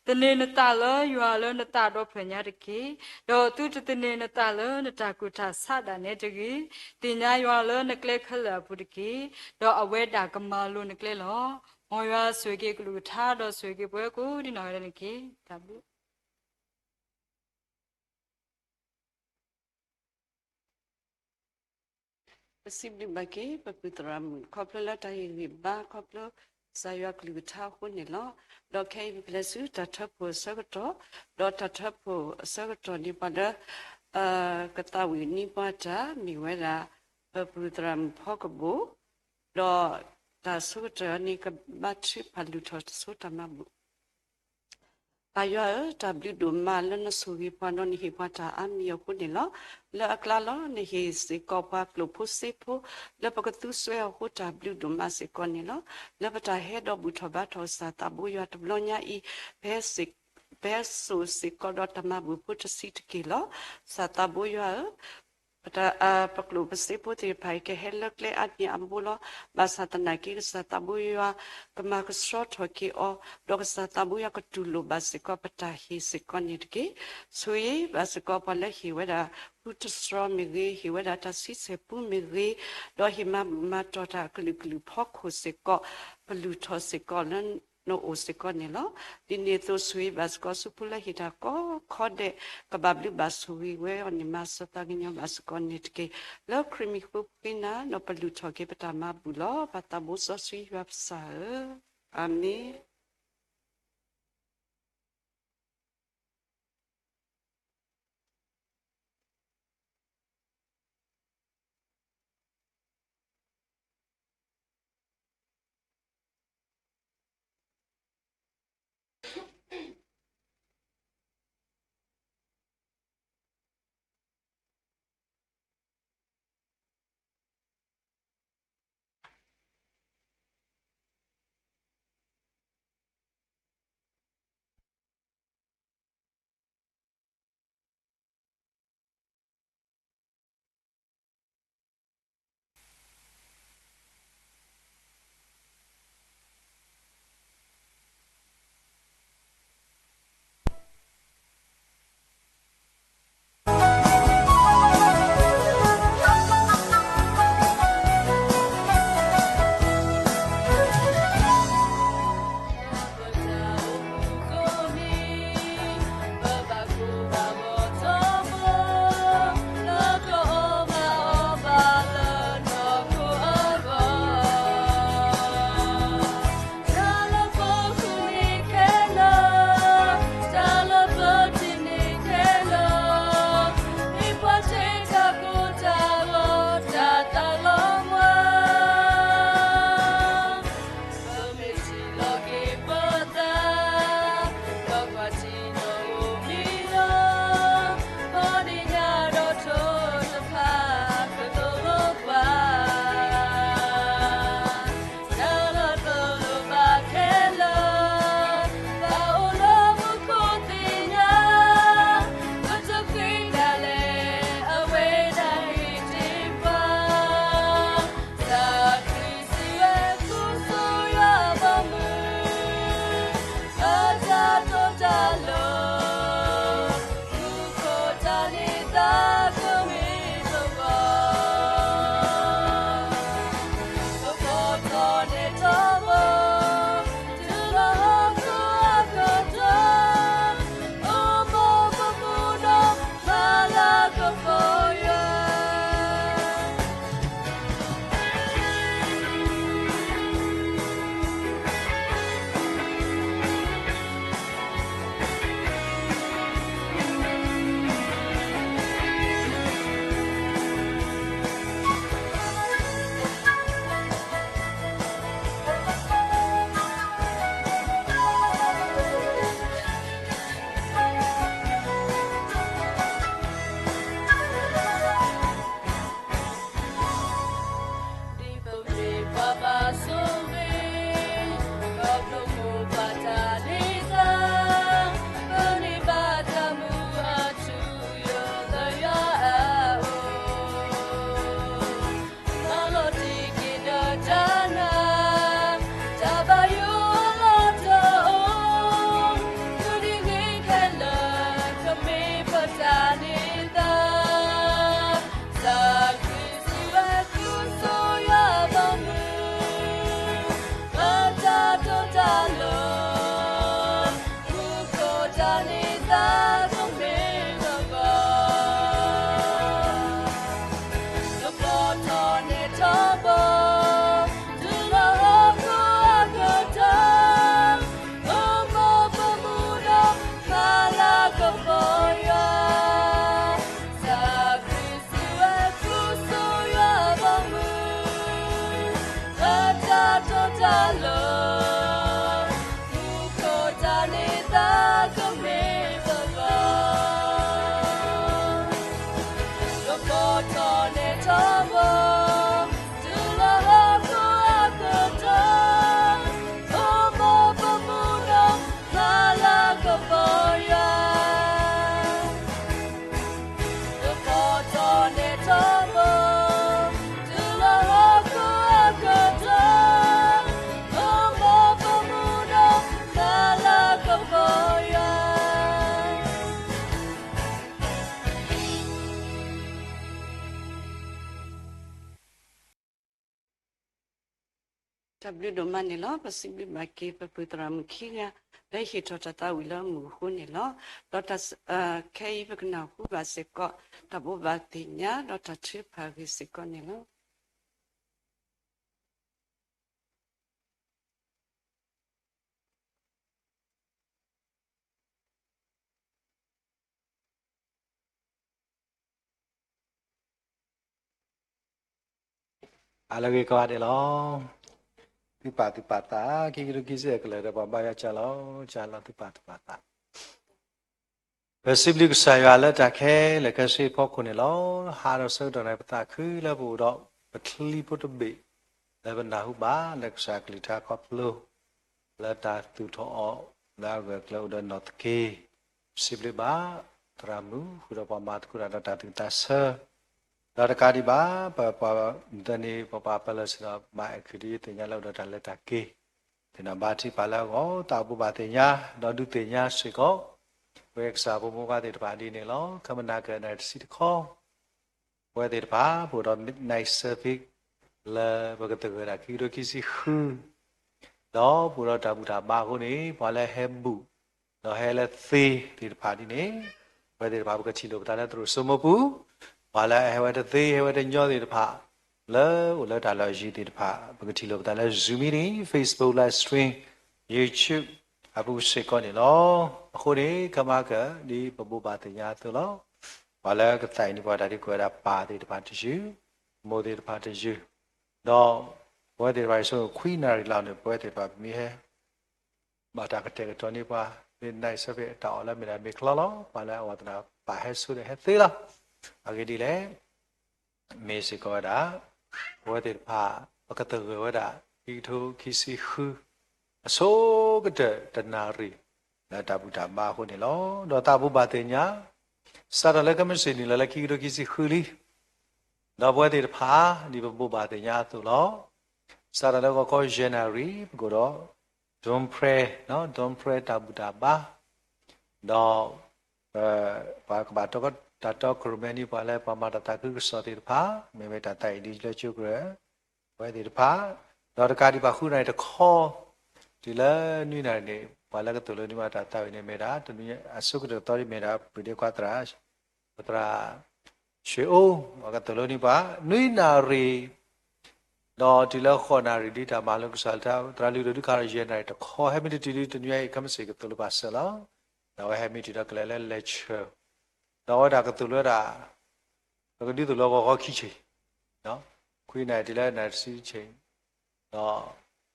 သန့ၤနသးလၢယွၤလၢနသးဒီဖျၢၣ်ညါတက့ၢ်. ဒီးသုတသန့ၤနသးလၢနတၢ်ကူၣ်တၢ်ဆးဒၣ်နဲတဂ့ၤ. သ့ၣ်ညါယွၤလၢနကျဲခဲလၢာ်အပူၤတက့ၢ်. ဒီးအဝဲဒၣ်ကမၤလိၤနကျဲလီၤ. မ်ယွၤဆိၣ်ဂ့ၤက့ၤကလုၢ်ကထါ ဒီးဆိၣ်ဂ့ၤက့ၤပဝဲကိးဒံနီၢ်ဂၤဒဲးန့ၣ်တက့ၢ်. တၢ်ဘျုး ပစံးဘျုးဘၣ်က့ၤ ပပုၢ်သရၣ်မုၣ် ခီဖျိလၢတၢ်ဟ့ၣ်ဂံၢ်ဘါ ခီဖျိကစၢ်ယွၤကလုၢ်ကထါအဃိန့ၣ်လီၤ. ဒီးခဲအံၤပကလဲၤဆူတၢ်ထၢဖှိၣ်အဆၢကတီၢ်, ဒီးတၢ်ထၢဖှိၣ်အဆၢကတီၢ်န့ၣ် ပှၤလၢ ကသးဝံၣ်န့ၢ်ပှၤတၢ်မ့ၢ်ဝဲဒၣ် ပပုၢ်သရၣ်မုၣ်ဖီကဘိၣ်, ဒီးတၢ်ဆိကတၢၢ်န့ၣ် ကဘါထုကဖၣ်လူၤထီၣ်တၢ်စိတၢ်မၤဘူၣ်. ပၢ်ယွၤဧၢ, တၢ်ဘျုးဒိၣ်မးလၢနဆိၣ်ဂ့ၤပှၤဒီးနဟ့ၣ်ပှၤတၢ်အါမံၤအဃိန့ၣ်လီၤ. လၢအကျါလီၤ နဟ့ၣ်စ့ၢ်ကီးပှၤကျိာ်ဖိစ့ဖိ လၢပကသူစွဲအဃိ တၢ်ဘျုးဒိၣ်မးစ့ၢ်ကီးန့ၣ်လီၤ. လၢပတၢ်ဟဲဒီးဘူၣ်ထီၣ်ဘါထီၣ်ကစၢ်သးဘိယွၤတဘျီညါအံၤ, ပဟဲစိာ်, ပဟဲစိာ်စ့ၢ်ကီးဒီးတၢ်မၤဘူၣ်ဖိတဆံးတက့ၢ်လီၤ. ကစၢ်သးဘိယွၤဧၢ, ပတၢ်, ပကျိာ်ပစ့ဖိသ့ၣ်တဖၣ်အံၤ ကဟဲလၢကျဲအါမံၤအါဘိလီၤ. ဘၣ်ဆၣ်သနာ်က့ ကစၢ်သးဘိယွၤ ကမၤကဆှီထီၣ်က့ၤအီၤ, ဒီးကစၢ်သးဘိယွၤကတူၢ်လိာ်ဘၣ်စ့ၢ်ကီးပတၢ်ဟ့ၣ်စ့ၢ်ကီးန့ၣ်တက့ၢ်. ဆိၣ်ဂ့ၤဘၣ်စ့ၢ်ကီးပှၤလၢဟ့ၣ်ဝဲဒၣ် ဃုတတြီမ့ၢ်ဂ့ၤ, ဟ့ၣ်ဝဲဒၣ်တၢ်ဆံဆဲၣ်ပူမ့ၢ်ဂ့ၤ, ဒီးဟ့ၣ်မၤဘူၣ်မၤတီၢ်တၢ်အကလုာ်ကလုာ်ဖီခိၣ်စ့ၢ်ကီး, ပလူၤထီၣ်စ့ၢ်ကီးလၢ နအိၣ်စ့ၢ်ကီးန့ၣ်လီၤ. ဒ်န့ၣ်အသိး ဆိၣ်ဂ့ၤဘၣ်စ့ၢ်ကီးဆူဖိလၢဟ့ၣ်တၢ်ကိးခီဒဲး, ကဘၣ်ဘျုးဘၣ်ဆိၣ်ဂ့ၤဝဲအီၤန့ၣ် မၤစၢၤသးကညီၤဘၣ်စ့ၢ်ကီးန့ၣ်တက့ၢ်. လၢခရံာ်မံၤဃိပဃ့နၤ ဒီးပလူၤထီၣ်က့ၤပတၢ်မၤဘူၣ်လီၤ. ပၢ်သးဘိစီဆှံယွၤပစၢ်ဧၢ, အၤမ့ၣ်. ထီဘိ, တုၤလၢဟီၣ်ခိၣ်အကတၢၢ်, အိၣ်မူပမူဒီးဖျါလၢကပီၤယွၤ, တကီၢ်ထီၣ်န့ၢ်ထီဘိ, တုၤလၢဟီၣ်ခိၣ်အကတၢၢ်, အိၣ်မူပမူဒီးဖျါလၢကပီၤယွၤ. တၢ်ဘျုးဒိၣ်မးန့ၣ်လီၤ. ပစံးဘျုးဘၣ်က့ၤပပုၢ်သရၣ်မုၣ်ခံဂၤ လၢဟ့ၣ်ထီၣ်တၢ်သးဝံၣ်လၢအမုာ်အဃိန့ၣ်လီၤ. ဒီးတၢ် ခဲအံၤပကနၢ်ဟူဘၣ်စ့ၢ်ကီး တၢ်ဘိးဘၣ်သ့ၣ်ညါ ဒီးတၢ်ထုကဖၣ်အဂ့ၢ်စ့ၢ်ကီးန့ၣ်လီၤ. အလၢဂ့ၤကိးဂၤဒဲးလီၤ. သုပာ်သူၣ်ပာ်သး ခံကထိခံဆံယဲၢ်ကလၢာ်ဒီး ပှၤဘါယွၤကၢ်လီၤ ကၢ်လီၤ သုပာ်သူၣ်ပာ်သး. ပစံးဘျုးကစၢ်ယွၤလၢတၢ်ခဲလၢာ်ခဲဆ့အဖီခိၣ်န့ၣ်လီၤ. ဟါဒီးဆၢကတီၢ်န့ၣ် ပသးခုလၢပအိၣ်ဒီး ပချံဖိတဘ့ၣ် လၢပနၢ်ဟူဘၣ် လၢကစၢ်ကလုၢ်ကထါခီဖျိ လၢတၢ်သူၣ်ထီၣ်အီၤ လၢအဂၢၢ်အကျၢၤအိၣ်ဒီးနီၢ်သက့. ပစံးဘျုးဘၣ် သရၣ်မုၣ် ဃုာ်ဒီးပှၤမၤသကိးတၢ်ဒီးတၢ်သူၣ်တၢ်ဆၢ ဒီးတကးဒံးဘၣ် ပပှၤမုၢ်သၢနံၤ ပပှၤပၢၢ်လီၢ်ဆ့ၣ်နီၤ မၤအဲၣ်ခုၣ်ဒုးယသ့ၣ်ညါလၢအိၣ်ဒီးတၢ်လဲၤတၢ်က့ၤ သ့ၣ်နီၣ်ဘါထုကဖၣ်လၢအဂီၢ် သးအိၣ်ဘိးဘၣ်သ့ၣ်ညါ ဒီးဒုးသ့ၣ်ညါစ့ၢ်ကီး ပဝဲကစၢ်ဖိမုၣ်ဖိခွါသ့ၣ်တဖၣ်ဒ်န့ၣ်လီၤ. ခဲမုၢ်နၤကနၣ်တဆံတခီ ပဝဲသ့ၣ်တဖၣ် ပအိၣ်ဒီး midnight service လၢပကသဂၢၢ်ဒၣ်ခံကထိခံဆံဃု ဒီးပအိၣ်ဒီးတၢ်ဘူၣ်တၢ်ဘါအဃိန့ၣ် ပှၤလၢဟဲဘူၣ် ဒီးဟဲလၢသ့သ့ၣ်တဖၣ်ဒ်န့ၣ် ပဝဲသ့ၣ်တဖၣ်ပကထံၣ်လိာ်ပသးလၢသရိာ်စိမိပူၤ, ပှၤလၢအဟဲဝဲတသ့ ဟဲဝဲတညီသ့ၣ်တဖၣ် လၢအိၣ်လၢတၢ်လီၢ်ယံၤသ့ၣ်တဖၣ် ပကထံၣ်လိာ်ပသးလၢ Zoom meeting, Facebook live stream, YouTube အပူၤစ့ၢ်ကီးန့ၣ်လီၤ. အဃိန့ၣ် ခဲမုၢ်နၤက ဒ်ပဘိးဘၣ်သ့ၣ်ညါအသိးလီၤ. ပှၤလၢကသးအံၤန့ၣ် ပှၤတၢ်ဒုးကွဲးဝဲဒၣ်ပၢ်သ့ၣ်တဖၣ်တယုၢ်, မိၢ်သ့ၣ်တဖၣ်တယုၢ်, ဒီးပဝဲသ့ၣ်တဖၣ် ယဆိကမိၣ်ခွံနၣ်ရံၣ်လီၤန့ၣ် ပဝဲသ့ၣ်တဖၣ်ပမ့ၢ်ဟဲ ဘၣ်တၢ်ကတဲာ်ကတီၤန့ၢ်ပှၤ midnight service အတၢ်အီၣ်လၢအမ့ၢ်ဒၣ်မ့ၢ်ချီလီၤ. ပှၤလၢအဝဲသနာ်ပာ်ဟဲဆိဒီးဟဲသ့လီၤ. အဂ့ၢ်ဒ်လဲၣ်, မ့ၢ်စ့ၢ်ကီးဝဲဒၣ် ပဝဲသ့ၣ်တဖၣ် ပကသဂၢၢ်ဝဲဒၣ် ခံကထိခံဆံဃု အဆိကတၢၢ်တနၣ်ရံၣ် လၢတၢ်ဘူၣ်တၢ်ဘါအဃိန့ၣ်လီၤ. ဒီးသးဘိးဘၣ်သ့ၣ်ညါ စးထီၣ်လၢကမ့ၢ်စ့ၢ်နံၤလီၤလၢခံကထိခံဆံဃုလံ ဒီးပဝဲသ့ၣ်တဖၣ် ဒ်ပဘိးဘၣ်သ့ၣ်ညါအသိးလီၤ. စးထီၣ်လၢဂီၤခီယဲၢ်နၣ်ရံၣ် ပကအိၣ်ဒီး dawn prayer, dawn prayer တၢ်ဘူၣ်တၢ်ဘါ, ဒီး ပှၤကဘၣ်တၢ်တီခိၣ်ရိၣ်မဲန့ၢ်ပှၤလၢပှၤမၤတၢ်သးခုကစီၣ်သ့ၣ်တဖၣ် မ့မ့ၢ်တၢ်သးအံၤဒ်လၢကၠိကရၢ ပဝဲသ့ၣ်တဖၣ်, ဒီးတကးဒံးဘၣ်ဃုနၣ်ရံၣ်တခီ တုၤလၢနွံနၣ်ရံၣ်န့ၣ် ပှၤလၢကသိၣ်လိန့ၢ်ပှၤတၢ်သးဝံၣ်န့ၣ်မ့ၢ်ဒၣ် တနွံအဆိကတၢၢ်သီဒ်မ့ၢ်ဒၣ် ပဒ့ခွါသရၣ် ပသရၣ် ရွှေအိၣ် ပှၤကသိၣ်လိန့ၢ်ပှၤ နွံနၣ်ရံၣ် ဒီးတုၤလၢဃိးနၣ်ရံၣ် ဒ်တၢ်မၤလိကစၢ်လၢ သရၣ်လုၢ်ဒိၣ်ဒုးခးဒီးယဲၢ်နၣ်ရံၣ်တခီ ဟဲမ့ၢ်တတုၤဒ်တနွံအံၤ ကမ့ၢ်စ့ၢ်ကသိၣ်လိပှၤစၢၤလီၤ. ဒီးအဝဲဟဲမ့ၢ်တုၤဒီးကလဲၤလၢလဲၤဆၢ ဒီးအဝဲဒၣ်ကသိၣ်လိဝဲဒၣ် ပကဒုးသိၣ်လိဂီၤခီခံဆံး, ခွံနၣ်ရံၣ်တုၤလၢနၣ်ရံၣ်တဆံတဆံး, ဒီး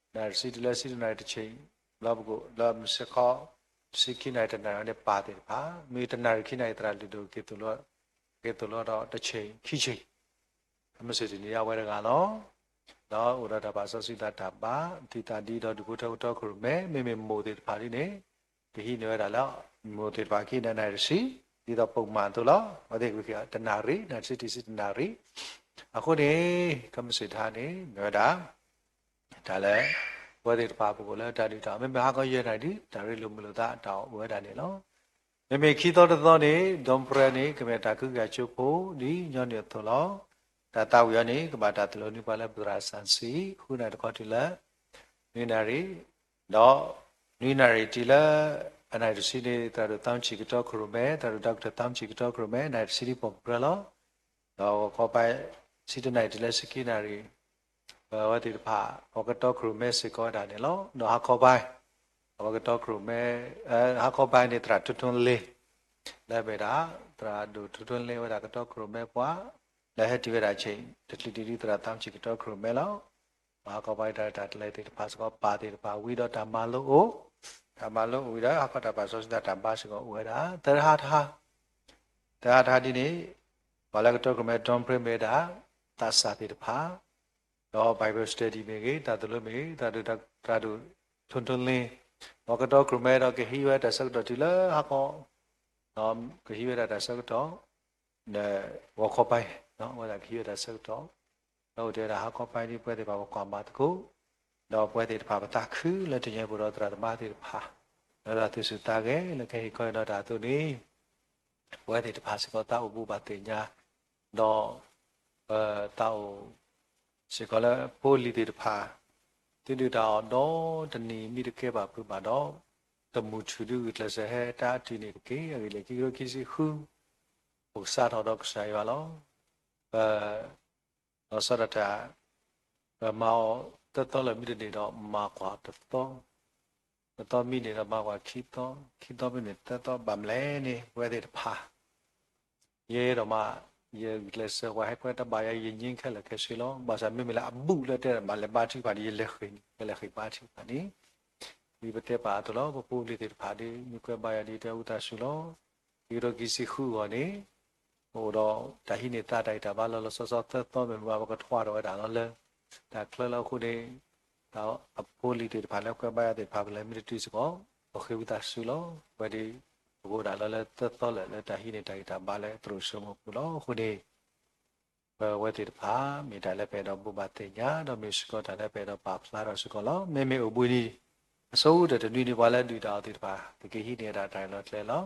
နၣ်ရံၣ်တဆံတုၤလၢဆံတနၣ်ရံၣ်တဆံး, ဘျီပကအိၣ်လၢမုၢ်ဆ့ၣ်ခီ ဆံခံနၣ်ရံၣ်တနၣ်ရံၣ်န့ၣ် ပၢ်သ့ၣ်တဖၣ် မ့ၢ်တနၣ်ရံၣ်ခံနၣ်ရံၣ်သရၣ်လုၢ်ဒိၣ်က့ၤသိၣ်လိ က့ၤသိၣ်လိဒီးတဆံးခံဆံး ကမ့ၢ်စ့ၢ်တနံၤအဝဲတဂၤလီၤ. ဒီးအိၣ်ဒီးတၢ်ပာ်စီဆှံသးတၢ်ဘါ ထံသးဒံဒီးဒုးဖိထၢဖိတီခိၣ်ရိၣ်မဲ မ့မ့ၢ်မိၢ်သ့ၣ်တဖၣ်ဒ်န့ၣ် ကဟံးန့ၢ်ဝဲဒၣ်လၢ မိၢ်သ့ၣ်တဖၣ်ခံနၣ်ရံၣ်တဆံး ဒ်သိးပိာ်မၤအသိးလီၤ. အဝဲသ့ၣ်ကဝံၤခံဂၤတနၣ်ရံၣ် နၣ်ရံၣ်တဆံတုၤဆံတနၣ်ရံၣ် အဃိန့ၣ် ကမ့ၢ်စ့ၢ်တဟါန့ၣ် မ့ၢ်ဝဲဒၣ် တၢ်လၢ ပဝဲသ့ၣ်တဖၣ်ပကအိၣ်လၢတၢ်ဒုၣ်တၢ်အီၣ် မ့မ့ၢ်ဟါခီယဲၢ်နၣ်ရံၣ် တၢ်ရ့လိာ်မုာ်လိာ်သးတၢ်အိၣ်ဝဲဒၣ်န့ၣ်လီၤ. မ့မ့ၢ်ခံသီတသီန့ၣ် dawn prayer န့ၣ် ကမ့ၢ်တၢ်ကဟုကယာ်ကၠိဖိ ဒ်ညီနုၢ်အသိးလီၤ. တၢ်သးဝံၣ်အီၤန့ၣ် ကဘၣ်တၢ်သိၣ်လိန့ၢ်ပှၤလၢပသရၣ်စၣ်စံ ဃုနၣ်ရံၣ်တခီတုၤလၢ နွံနၣ်ရံၣ်, ဒီး နွံနၣ်ရံၣ်တုၤလၢ အနၣ်ရံၣ်တဆံန့ၣ် သရၣ်ဒိၣ်သီမဆံးကတီခိၣ်ရိၣ်မဲ သရၣ်ဒိၣ်ဒီကထၢၣ်သီမဆံးကတီခိၣ်ရိၣ်မဲ နၣ်ရံၣ်တဆံဒ်ပိာ်ကရၢလီၤ. ဒီးဂီၤခီပိုင်း ဆံတနၣ်ရံၣ်တုၤလၢဆံခံနၣ်ရံၣ် ပဝဲသ့ၣ်တဖၣ် ပကတီခိၣ်ရိၣ်မဲစ့ၢ်ကီးဝဲဒၣ်န့ၣ်လီၤ. ဒီးဟါခီပိုင်း ပကတီခိၣ်ရိၣ်မဲ ဟါခီပိုင်းန့ၣ် သရၣ်ထိထိလ့ လၢအမ့ၢ်ဒၣ် သရၣ်ဒိၣ်ထိထိလ့ဝဲဒၣ်ကတီခိၣ်ရိၣ်မဲပှၤ လၢဟဲတုၤဝဲဒၣ်ဆံး တချုးတုၤဒ်သရၣ်သီမဆံးကတီခိၣ်ရိၣ်မဲလီၤ. ပှၤဟါခီပိုင်းတၢ်ရဲၣ်တၢ်ကျဲၤသ့ၣ်တဖၣ်စ့ၢ်ကီး ပၢ်သ့ၣ်တဖၣ်ဝံၤဒီးတၢ်မၤလိအိၣ်, တၢ်မၤလိအိၣ်ဝံၤဒီး ဟါခီတၢ်ပာ်စီဆှံသးတၢ်ဘါစ့ၢ်ကီးအိၣ်ဝဲဒၣ် သၢဟါတဟါ, သၢဟါတဟါဒ်န့ၣ် ပှၤလၢကတီခိၣ်ရိၣ်မဲ dawn prayer မ့ၢ်ဝဲဒၣ် သးစၢ်သ့ၣ်တဖၣ် ဒီး Bible study မ့ၢ်ဂ့ၤ, တၢ်သိၣ်လိမ့ၢ်ဂ့ၤ, တၢ်ဒိၣ်တၢ်ဒိၣ် ထွန်းထွန်းလင်း ဒီးကတီၢ်ကြၢးမ့ၢ်ဒီးကဟံးဝဲတၢ်ဆၢကတီၢ်တုၤလၢဟါခီ, ကဟံးဝဲဒၣ်တၢ်ဆၢကတီၢ် ဂီၤခီပၤ, အဝဲဒၣ်ကဟံးဝဲတၢ်ဆၢကတီၢ်, ဒီးအိၣ်တ့ၢ်ဝဲဒၣ်ဟါခီပၤဒ်ပဝဲသ့ၣ်တဖၣ်ပကွၢ်မၤသကိး, ဒီးပဝဲသ့ၣ်တဖၣ်ပသးခုလၢတနံၤအံၤပအိၣ်ဒီးသရၣ်သမါသ့ၣ်တဖၣ် လၢတၢ်သူၣ်ဆူၣ်သးဂဲၤလၢကဟ့ၣ်ခီဟ့ၣ်နီၤတၢ်အသိးန့ၣ် ပဝဲသ့ၣ်တဖၣ်စ့ၢ်ကီးသးအိၣ်ဘူးဘၣ်သ့ၣ်ညါ, ဒီး ပသးအိၣ် စ့ၢ်ကီးလၢဖိလံၤသ့ၣ်တဖၣ် သုဒုၣ်တၢ်အီၣ်ဒီတနံၤမ့ၢ်တကဲဘၣ်ဖုးဘၣ်ဒီး တမုၢ်ထူၣ်ဒုဂုာ်ကျဲးစၢးဟဲတၢ်အတုၤန့ၣ်တက့ၢ်. အဂ့ၢ်ဒ်လဲၣ် ခံကထိခံဆံဃု ပကစးထီၣ်ဒီးကစၢ်ယွၤလီၤ. ပ လီၤဆီဒၣ်တၢ် ပမၤအီၤသၢသီလၢာ်မ့ၢ်တန့ၢ်ဒီး မၤကွၢ်တသီ, တသီမ့ၢ်န့ၢ်ဒီးမၤကွၢ်ခံသီ, ခံသီမ့ၢ်န့ၢ်သၢသီ ဘၣ်မနုၤလဲၣ်န့ၣ် ပဝဲသ့ၣ်တဖၣ် ယဲဒိးမး ယဂုာ်ကျဲးစၢး ပှၤဟဲကွဲတၢ်ဘါယွၤ ယငြိမ်းခဲလၢာ်ခဲဆ့လီၤ. ဘၣ်ဆၣ်မ့မ့ၢ်လၢအဘူးလၢတဲဘၣ်လဲၤဘါထုကဖၣ်န့ၣ် ယလဲၤဃ့ၢ်န့ၣ် ယလဲၤဃ့ၢ်ဘါထုကဖၣ်န့ၣ် ဒ်ပတဲပာ်အသိးလီၤ. ပဖိပလံၤသ့ၣ်တဖၣ်ဒီး မ့ၢ်ကွဲဘါယွၤဒ်တဲဝံသးစူၤလီၤ. ခံကထိခံဆံဃုအဂီၢ်န့ၣ် ပအိၣ်ဒီးတၢ်ဟံးန့ၢ်သးတၢ်ဂံၢ်တၢ်ဘါလီၤလီၤဆီဆီသၢသီ မ့ၢ်မ့ၢ်ဘၣ် ပကထွါထီၣ်ဝဲဒၣ်လီၤလၢ တၢ်ချၢလီၤအဃိန့ၣ် တၢ်အဖိလံၤသ့ၣ်တဖၣ်လၢကွဲဘါယွၤသ့ၣ်တဖၣ် ပလဲၤမ့ၢ်တတုၤစ့ၢ်ကီး ပဃ့ဝံသးစူၤလီၤ. ဝဲဒၣ် ပကအိၣ်ဒၣ်လီၤလၢသၢသီလၢာ်လၢတၢ်ဟံးန့ၢ်တၢ်ဂံၢ်တၢ်ဘါလၢသရိာ်စိမိၤပူၤလီၤ. အဃိန့ၣ် ပဝဲသ့ၣ်တဖၣ် မ့ၢ်တၢ်လၢပအဲၣ်ဒိးဘိးဘၣ်သ့ၣ်ညါ ဒီးမ့ၢ်စ့ၢ်ကီးတၢ်လၢပအဲၣ်ဒိးပာ်ဖျါထီၣ်စ့ၢ်ကီးလီၤ. မ့မ့ၢ်အိၣ်ဘှံးနံၤ အဆိကတၢၢ်တနွံန့ၣ် ပှၤလၢဒုၣ်တၢ်အီၣ်သ့ၣ်တဖၣ် ကက့ၤဟံးန့ၢ်ဒၣ်တၢ်လီၢ်ကျဲလီၤ.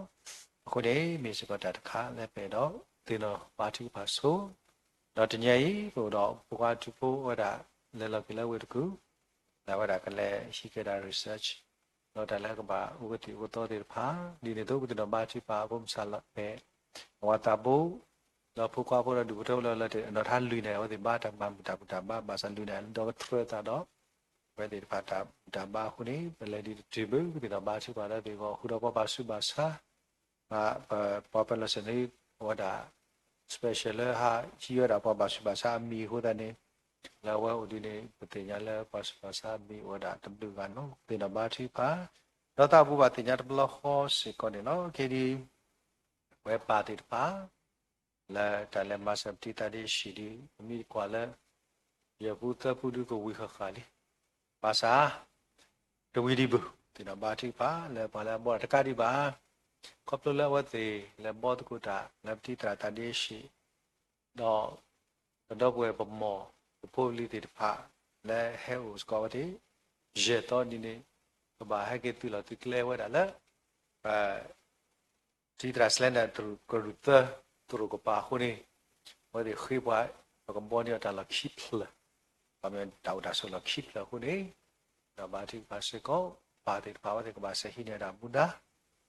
အဃိန့ၣ် မ့ၢ်စ့ၢ်ကီးတၢ်တခါလၢပအဲၣ်ဒိးသ့ၣ်နီၣ်ဘါထုကဖၣ်ဆိ ဒီးတနံၤအံၤ ပအိၣ်ဒီးဖိခွါထူဖိဝဲဒၣ် လဲၤလီၤက့ၤလၢဝ့ၢ်တကူၣ် လၢဝဲဒၣ်ကလဲၤဟံးက့ၤဒၣ် research ဒီးတၢ်လၢကဘၣ်အိၣ်ကသံၣ်အိၣ်ကသီသ့ၣ်တဖၣ် ဒ်န့ၣ်အသိး ပသ့ၣ်နီၣ်ဘါထုကဖၣ်အဖိမုၣ်စၢ်လီၤဖဲ အဝၤသးဘိ ဒီးဖိခွါဖိဒီးဒူၣ်ဖိထၢဖိလၢလၢတ့ၢ် အနီၢ်ထါလွံၢ်န့ၣ် အဝဲသ့ၣ်ဘါတၢ်မၤဘူၣ်တၢ်ဘူၣ်တၢ်ဘါ ဘၣ်ဆၣ်လွံၢ်န့ၣ် ဒီးကထြၢသးဒီး အဝဲသ့ၣ်တဖၣ်တၢ်ဘူၣ်တၢ်ဘါအဃိန့ၣ် ပလဲၤဒ်တတုၤဘၣ် ပသ့ၣ်နီၣ်ဘါထုကဖၣ်လၢသ့ၣ်အဂီၢ် ဃုာ်ဒီးပှၤဘၣ်ဆူးဘၣ်ဆါ ပှၤပၢၤလီၢ်ဆ့ၣ်န့ၣ် အဝဲဒၣ် special လၢဟးဟံးဝဲဒၣ်ပှၤဘၣ်ဆူးဘၣ်ဆါအမံၤအဃိသတးန့ၣ် လၢအဝဲအိၣ်ဒ်န့ၣ် ပသ့ၣ်ညါလၢပှၤဆူးဘၣ်ဆါအမံၤအိၣ်ဝဲဒၣ်တဘျုးဂၤန့ၣ်လီၤ. ပသ့ၣ်နီၣ်ဘါထုကဖၣ် ဒီးသးဘူၣ်ဘၣ်သ့ၣ်ညါတဘျီဃီစ့ၢ်ကီးန့ၣ်လီၤ. ခဲဒ် ပဝဲပၢ်သ့ၣ်တဖၣ် လၢတၢ်လဲၤမၤစၢၤပတံၤသးဒ့ရှံၣ်ဒီး ပမ့ၢ်ကွၢ်လၢ ယဲၢ်ပူသၢပူဒုးကဝံၤဃၣ်ဃၣ်လံ. ဘၣ်ဆၣ် တဝံၤဒံးဘၣ် သ့ၣ်နီၣ်ဘါထုကဖၣ်လၢပှၤလၢအဘီတကးဒံးဘၣ် ခီဖျိလၢအဝဲသ့ၣ်လဲၤဘီသကိးတၢ်လၢပတံၤသရၣ်သးဒ့ရှံၣ် ဒီး ပဒီပုၢ်ဝဲၢ်ပမိၢ် ပဖိပလံၤသ့ၣ်တဖၣ် လၢဟဲအိၣ်စ့ၢ်ကီးဝဲသ့ၣ် ယဲၢ်သီဒ်န့ၣ် ကဘၣ်ဟဲက့ၤသုးလီၢ်သုးကျဲဝဲဒၣ်လၢ ပ တံၤသရၣ်စလဲနၢၣ်ကရူၢ်သၢ သရိာ်ကပၤအဃိန့ၣ် အဝဲသ့ၣ်ဃ့ပှၤ ပကဘီန့ၢ်အီၤတၢ်လီၢ်ခံဖျၢၣ် ဘၣ်မနုၤတၢ်အိၣ်တၢ်ဆိးလီၢ်ခံဖျၢၣ်အဃိန့ၣ် ဒီးဘါထုကဖၣ်စ့ၢ်ကီး ပၢ်သ့ၣ်တဖၣ်အဝဲသ့ၣ်ကဘၣ်စဲးဟံးန့ၢ်ဝဲဒၣ်မူဒါ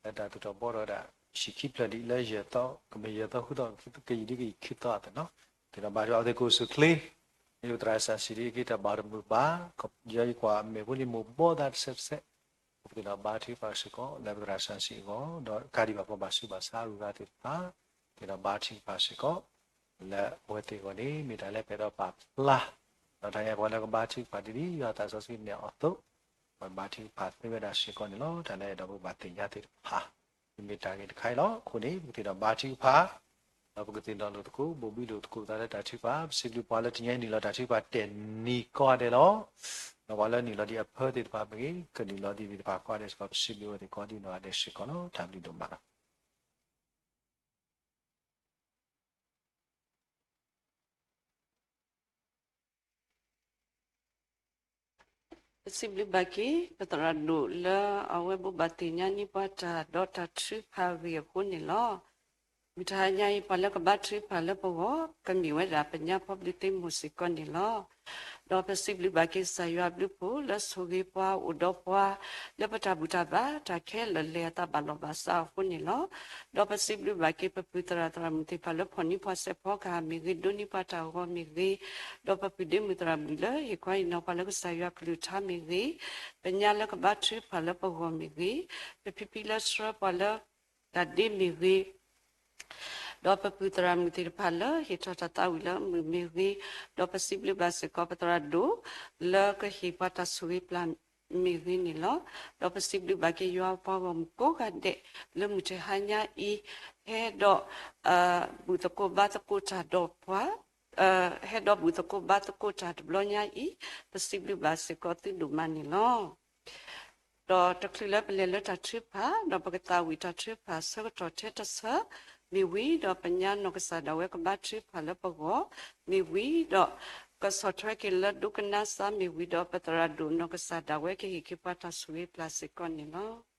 လၢတၢ်သူၣ်ထီၣ်ဘှီထီၣ်ဝဲဒၣ် ဟံၣ်ခံဖျၢၣ်ဒ်လၢယဲၢ်သီ ကမ့ၢ်ယဲၢ်သီဃုသီ ကယံာ်ဒ်ကယံာ်ခံသီအသိးန့ၣ်လီၤ. သ့ၣ်နီၣ်ဘါထုကဖၣ်အဝဲသ့ၣ်ကိးဆူၣ်ချ့ ယသရၣ်စၢ်စံးဒ်အံၤ တၢ်ဘၣ်တမုာ်ဘၣ် ယွၤယကွၢ်အမဲာ်ဖိလံမိၢ်ဘီသးတဆဲးတဆဲး ပသ့ၣ်နီၣ်ဘါထုကဖၣ်စ့ၢ်ကီး လၢပသရၣ်စၢ်စံးအဂီၢ် ဒီးကးဒံးဘၣ်ပှၤဘၣ်ဆူးဘၣ်ဆါအဂုၤအဂၤသ့ၣ်တဖၣ် သ့ၣ်နီၣ်ဘါထုကဖၣ်စ့ၢ်ကီး လၢအဝဲသ့ၣ်အဂီၢ်န့ၣ် မ့ၢ်တၢ်လၢပအဲၣ်ဒိးပာ်ဖျါ ဒီးတၢ်ညါပှၤလၢကဘါထုကဖၣ်ဒ်ဒ် ယွၤသးစီဆှံနဲၣ်အီၤအသိး ပဘါထုကဖၣ်သ့ဝဲဒၣ်စ့ၢ်ကီးန့ၣ်လီၤ. တၢ်လၢအဲၣ်ဒိးပဘၣ်သ့ၣ်ညါသ့ၣ်တဖၣ် မ့မ့ၢ်တၢ်ဂ့ၢ်တခါအံၤလီၤ. အဃိန့ၣ် ပကသ့ၣ်နီၣ်ဘါထုကဖၣ် ဒီးပကသ့ၣ်နီၣ်လိာ်သကိး ဘိးဘံလိာ်သကိးသးလၢတၢ်ထုကဖၣ် ပစံးဘျုးပှၤလၢတနံၤအံၤနုာ်လီၤတၢ်ထုကဖၣ်တဲာ်နံၤကိးဂၤဒဲးလီၤ. ဒီးပှၤလၢနုာ်လီၤဒ်အဖၢသ့ၣ်တဖၣ်မ့ၢ်ဂ့ၤ ကနုာ်လီၤဒ်သ့ၣ်တဖၣ်ကိးဂၤဒဲးစ့ၢ်ကီး ပစံးဘျုးအဝဲသ့ၣ်ကိးဒ်နီၢ်ဂၤဒဲးစ့ၢ်ကီးလီၤ. တၢ်ဘျုးဒိၣ်မးလီၤ. ပစံးဘျုးဘၣ်က့ၤ ပသရၣ်ဒိၣ်လၢအဝဲဘိးဘၣ်သ့ၣ်ညါန့ၢ်ပှၤတၢ်ဒီးတၢ်ထုကဖၣ်ဂ့ၢ်အဃိန့ၣ်လီၤ. မုၢ်တဟါညါအံၤ ပှၤလၢကဘါထုကဖၣ်လၢပဂီၢ် ကမ့ၢ်ဝဲဒၣ်ပညါဖီဘျုးသ့ၣ်မိၢ်စ့ၢ်ကီးန့ၣ်လီၤ. ဒီးပစံးဘျုးဘၣ်က့ၤကစၢ်ယွၤအဘျုးအဖှိၣ်လၢဆိၣ်ဂ့ၤပှၤအိၣ်ဒီးပှၤ လၢပတၢ်ဘူၣ်တၢ်ဘါတၢ်ခဲလၢာ်လဲၤအသးဘၣ်လီၤဘၣ်စးအဃိန့ၣ်လီၤ. ဒီးပစံးဘျုးဘၣ်က့ၤပပုၢ်သရၣ်သရၣ်မုၣ်သ့ၣ်တဖၣ်လၢဖီၣ်န့ၢ်ပှၤစဲးဖီကဟၣ်မ့ၢ်ဂ့ၤ ဒိးန့ၢ်ပှၤတၢ်ဂီၤမ့ၢ်ဂ့ၤ, ဒီးပပုၢ်ဒ့မုၣ်သရၣ်မုၣ်လၢဟ့ၣ်ခီဟ့ၣ်နီၤပှၤလၢကစၢ်ယွၤကလုၢ်ကထါမ့ၢ်ဂ့ၤ, ပညါလၢကဘါထုကဖၣ်လၢပဂီၢ်မ့ၢ်ဂ့ၤ, ပဖံဖံလၢဆှၢပှၤလၢတၢ်ဒ့မ့ၢ်ဂ့ၤ ဒီးပပုၢ်သရၣ်မုၣ်သ့ၣ်တဖၣ်လၢဟ့ၣ်ထီၣ်တၢ်သးဝံၣ်လၢမုာ်မ့ၢ်ဂ့ၤ, ဒီးပစံးဘျုးဘၣ်စ့ၢ်ကီးပသရၣ်ဒိၣ် လၢကဟ့ၣ်ပှၤတၢ်ဆိၣ်ဂ့ၤပျၢ်မ့ၢ်ဂ့ၤန့ၣ်လီၤ. ဒီးပစံးဘျုးဘၣ်က့ၤယွၤပှၤဂီၢ်မုၢ်ကိးဂၤဒဲး လၢမုၢ်တဟါညါအံၤ ဟဲဒီး ဘူၣ်သကိးဘါသကိးတၢ်ဒီးပှၤ ဟဲ ဟဲဒီးဘူၣ်သကိးဘါသကိးတၢ်တဘျီညါအံၤ, ပစံးဘျုးဘၣ်စ့ၢ်ကီးသုဒိၣ်မးန့ၣ်လီၤ. ဒီးတချုးလၢပလဲၤလၢတၢ်ထုကဖၣ်, ဒီးပကသးဝံၣ်တၢ်ထုကဖၣ်ဆၢကတီၢ်ထဲတဆၢမ့ၢ်ဝံၤဒီး ပညါနီၢ်ကစၢ်ဒၣ်ဝဲကဘါထုကဖၣ်လၢပဂီၢ်မ့ၢ်ဝံၤဒီး ကဆီၣ်ထွဲက့ၤလၢဒိကနၣ်စၢ်မ့ၢ်ဝံၤဒီး ပသရၣ်ဒိၣ်နီၢ်ကစၢ်ဒၣ်ဝဲကဟ့ၣ်က့ၤပှၤတၢ်ဆိၣ်ဂ့ၤပျၢ်စ့ၢ်ကီးန့ၣ်လီၤ.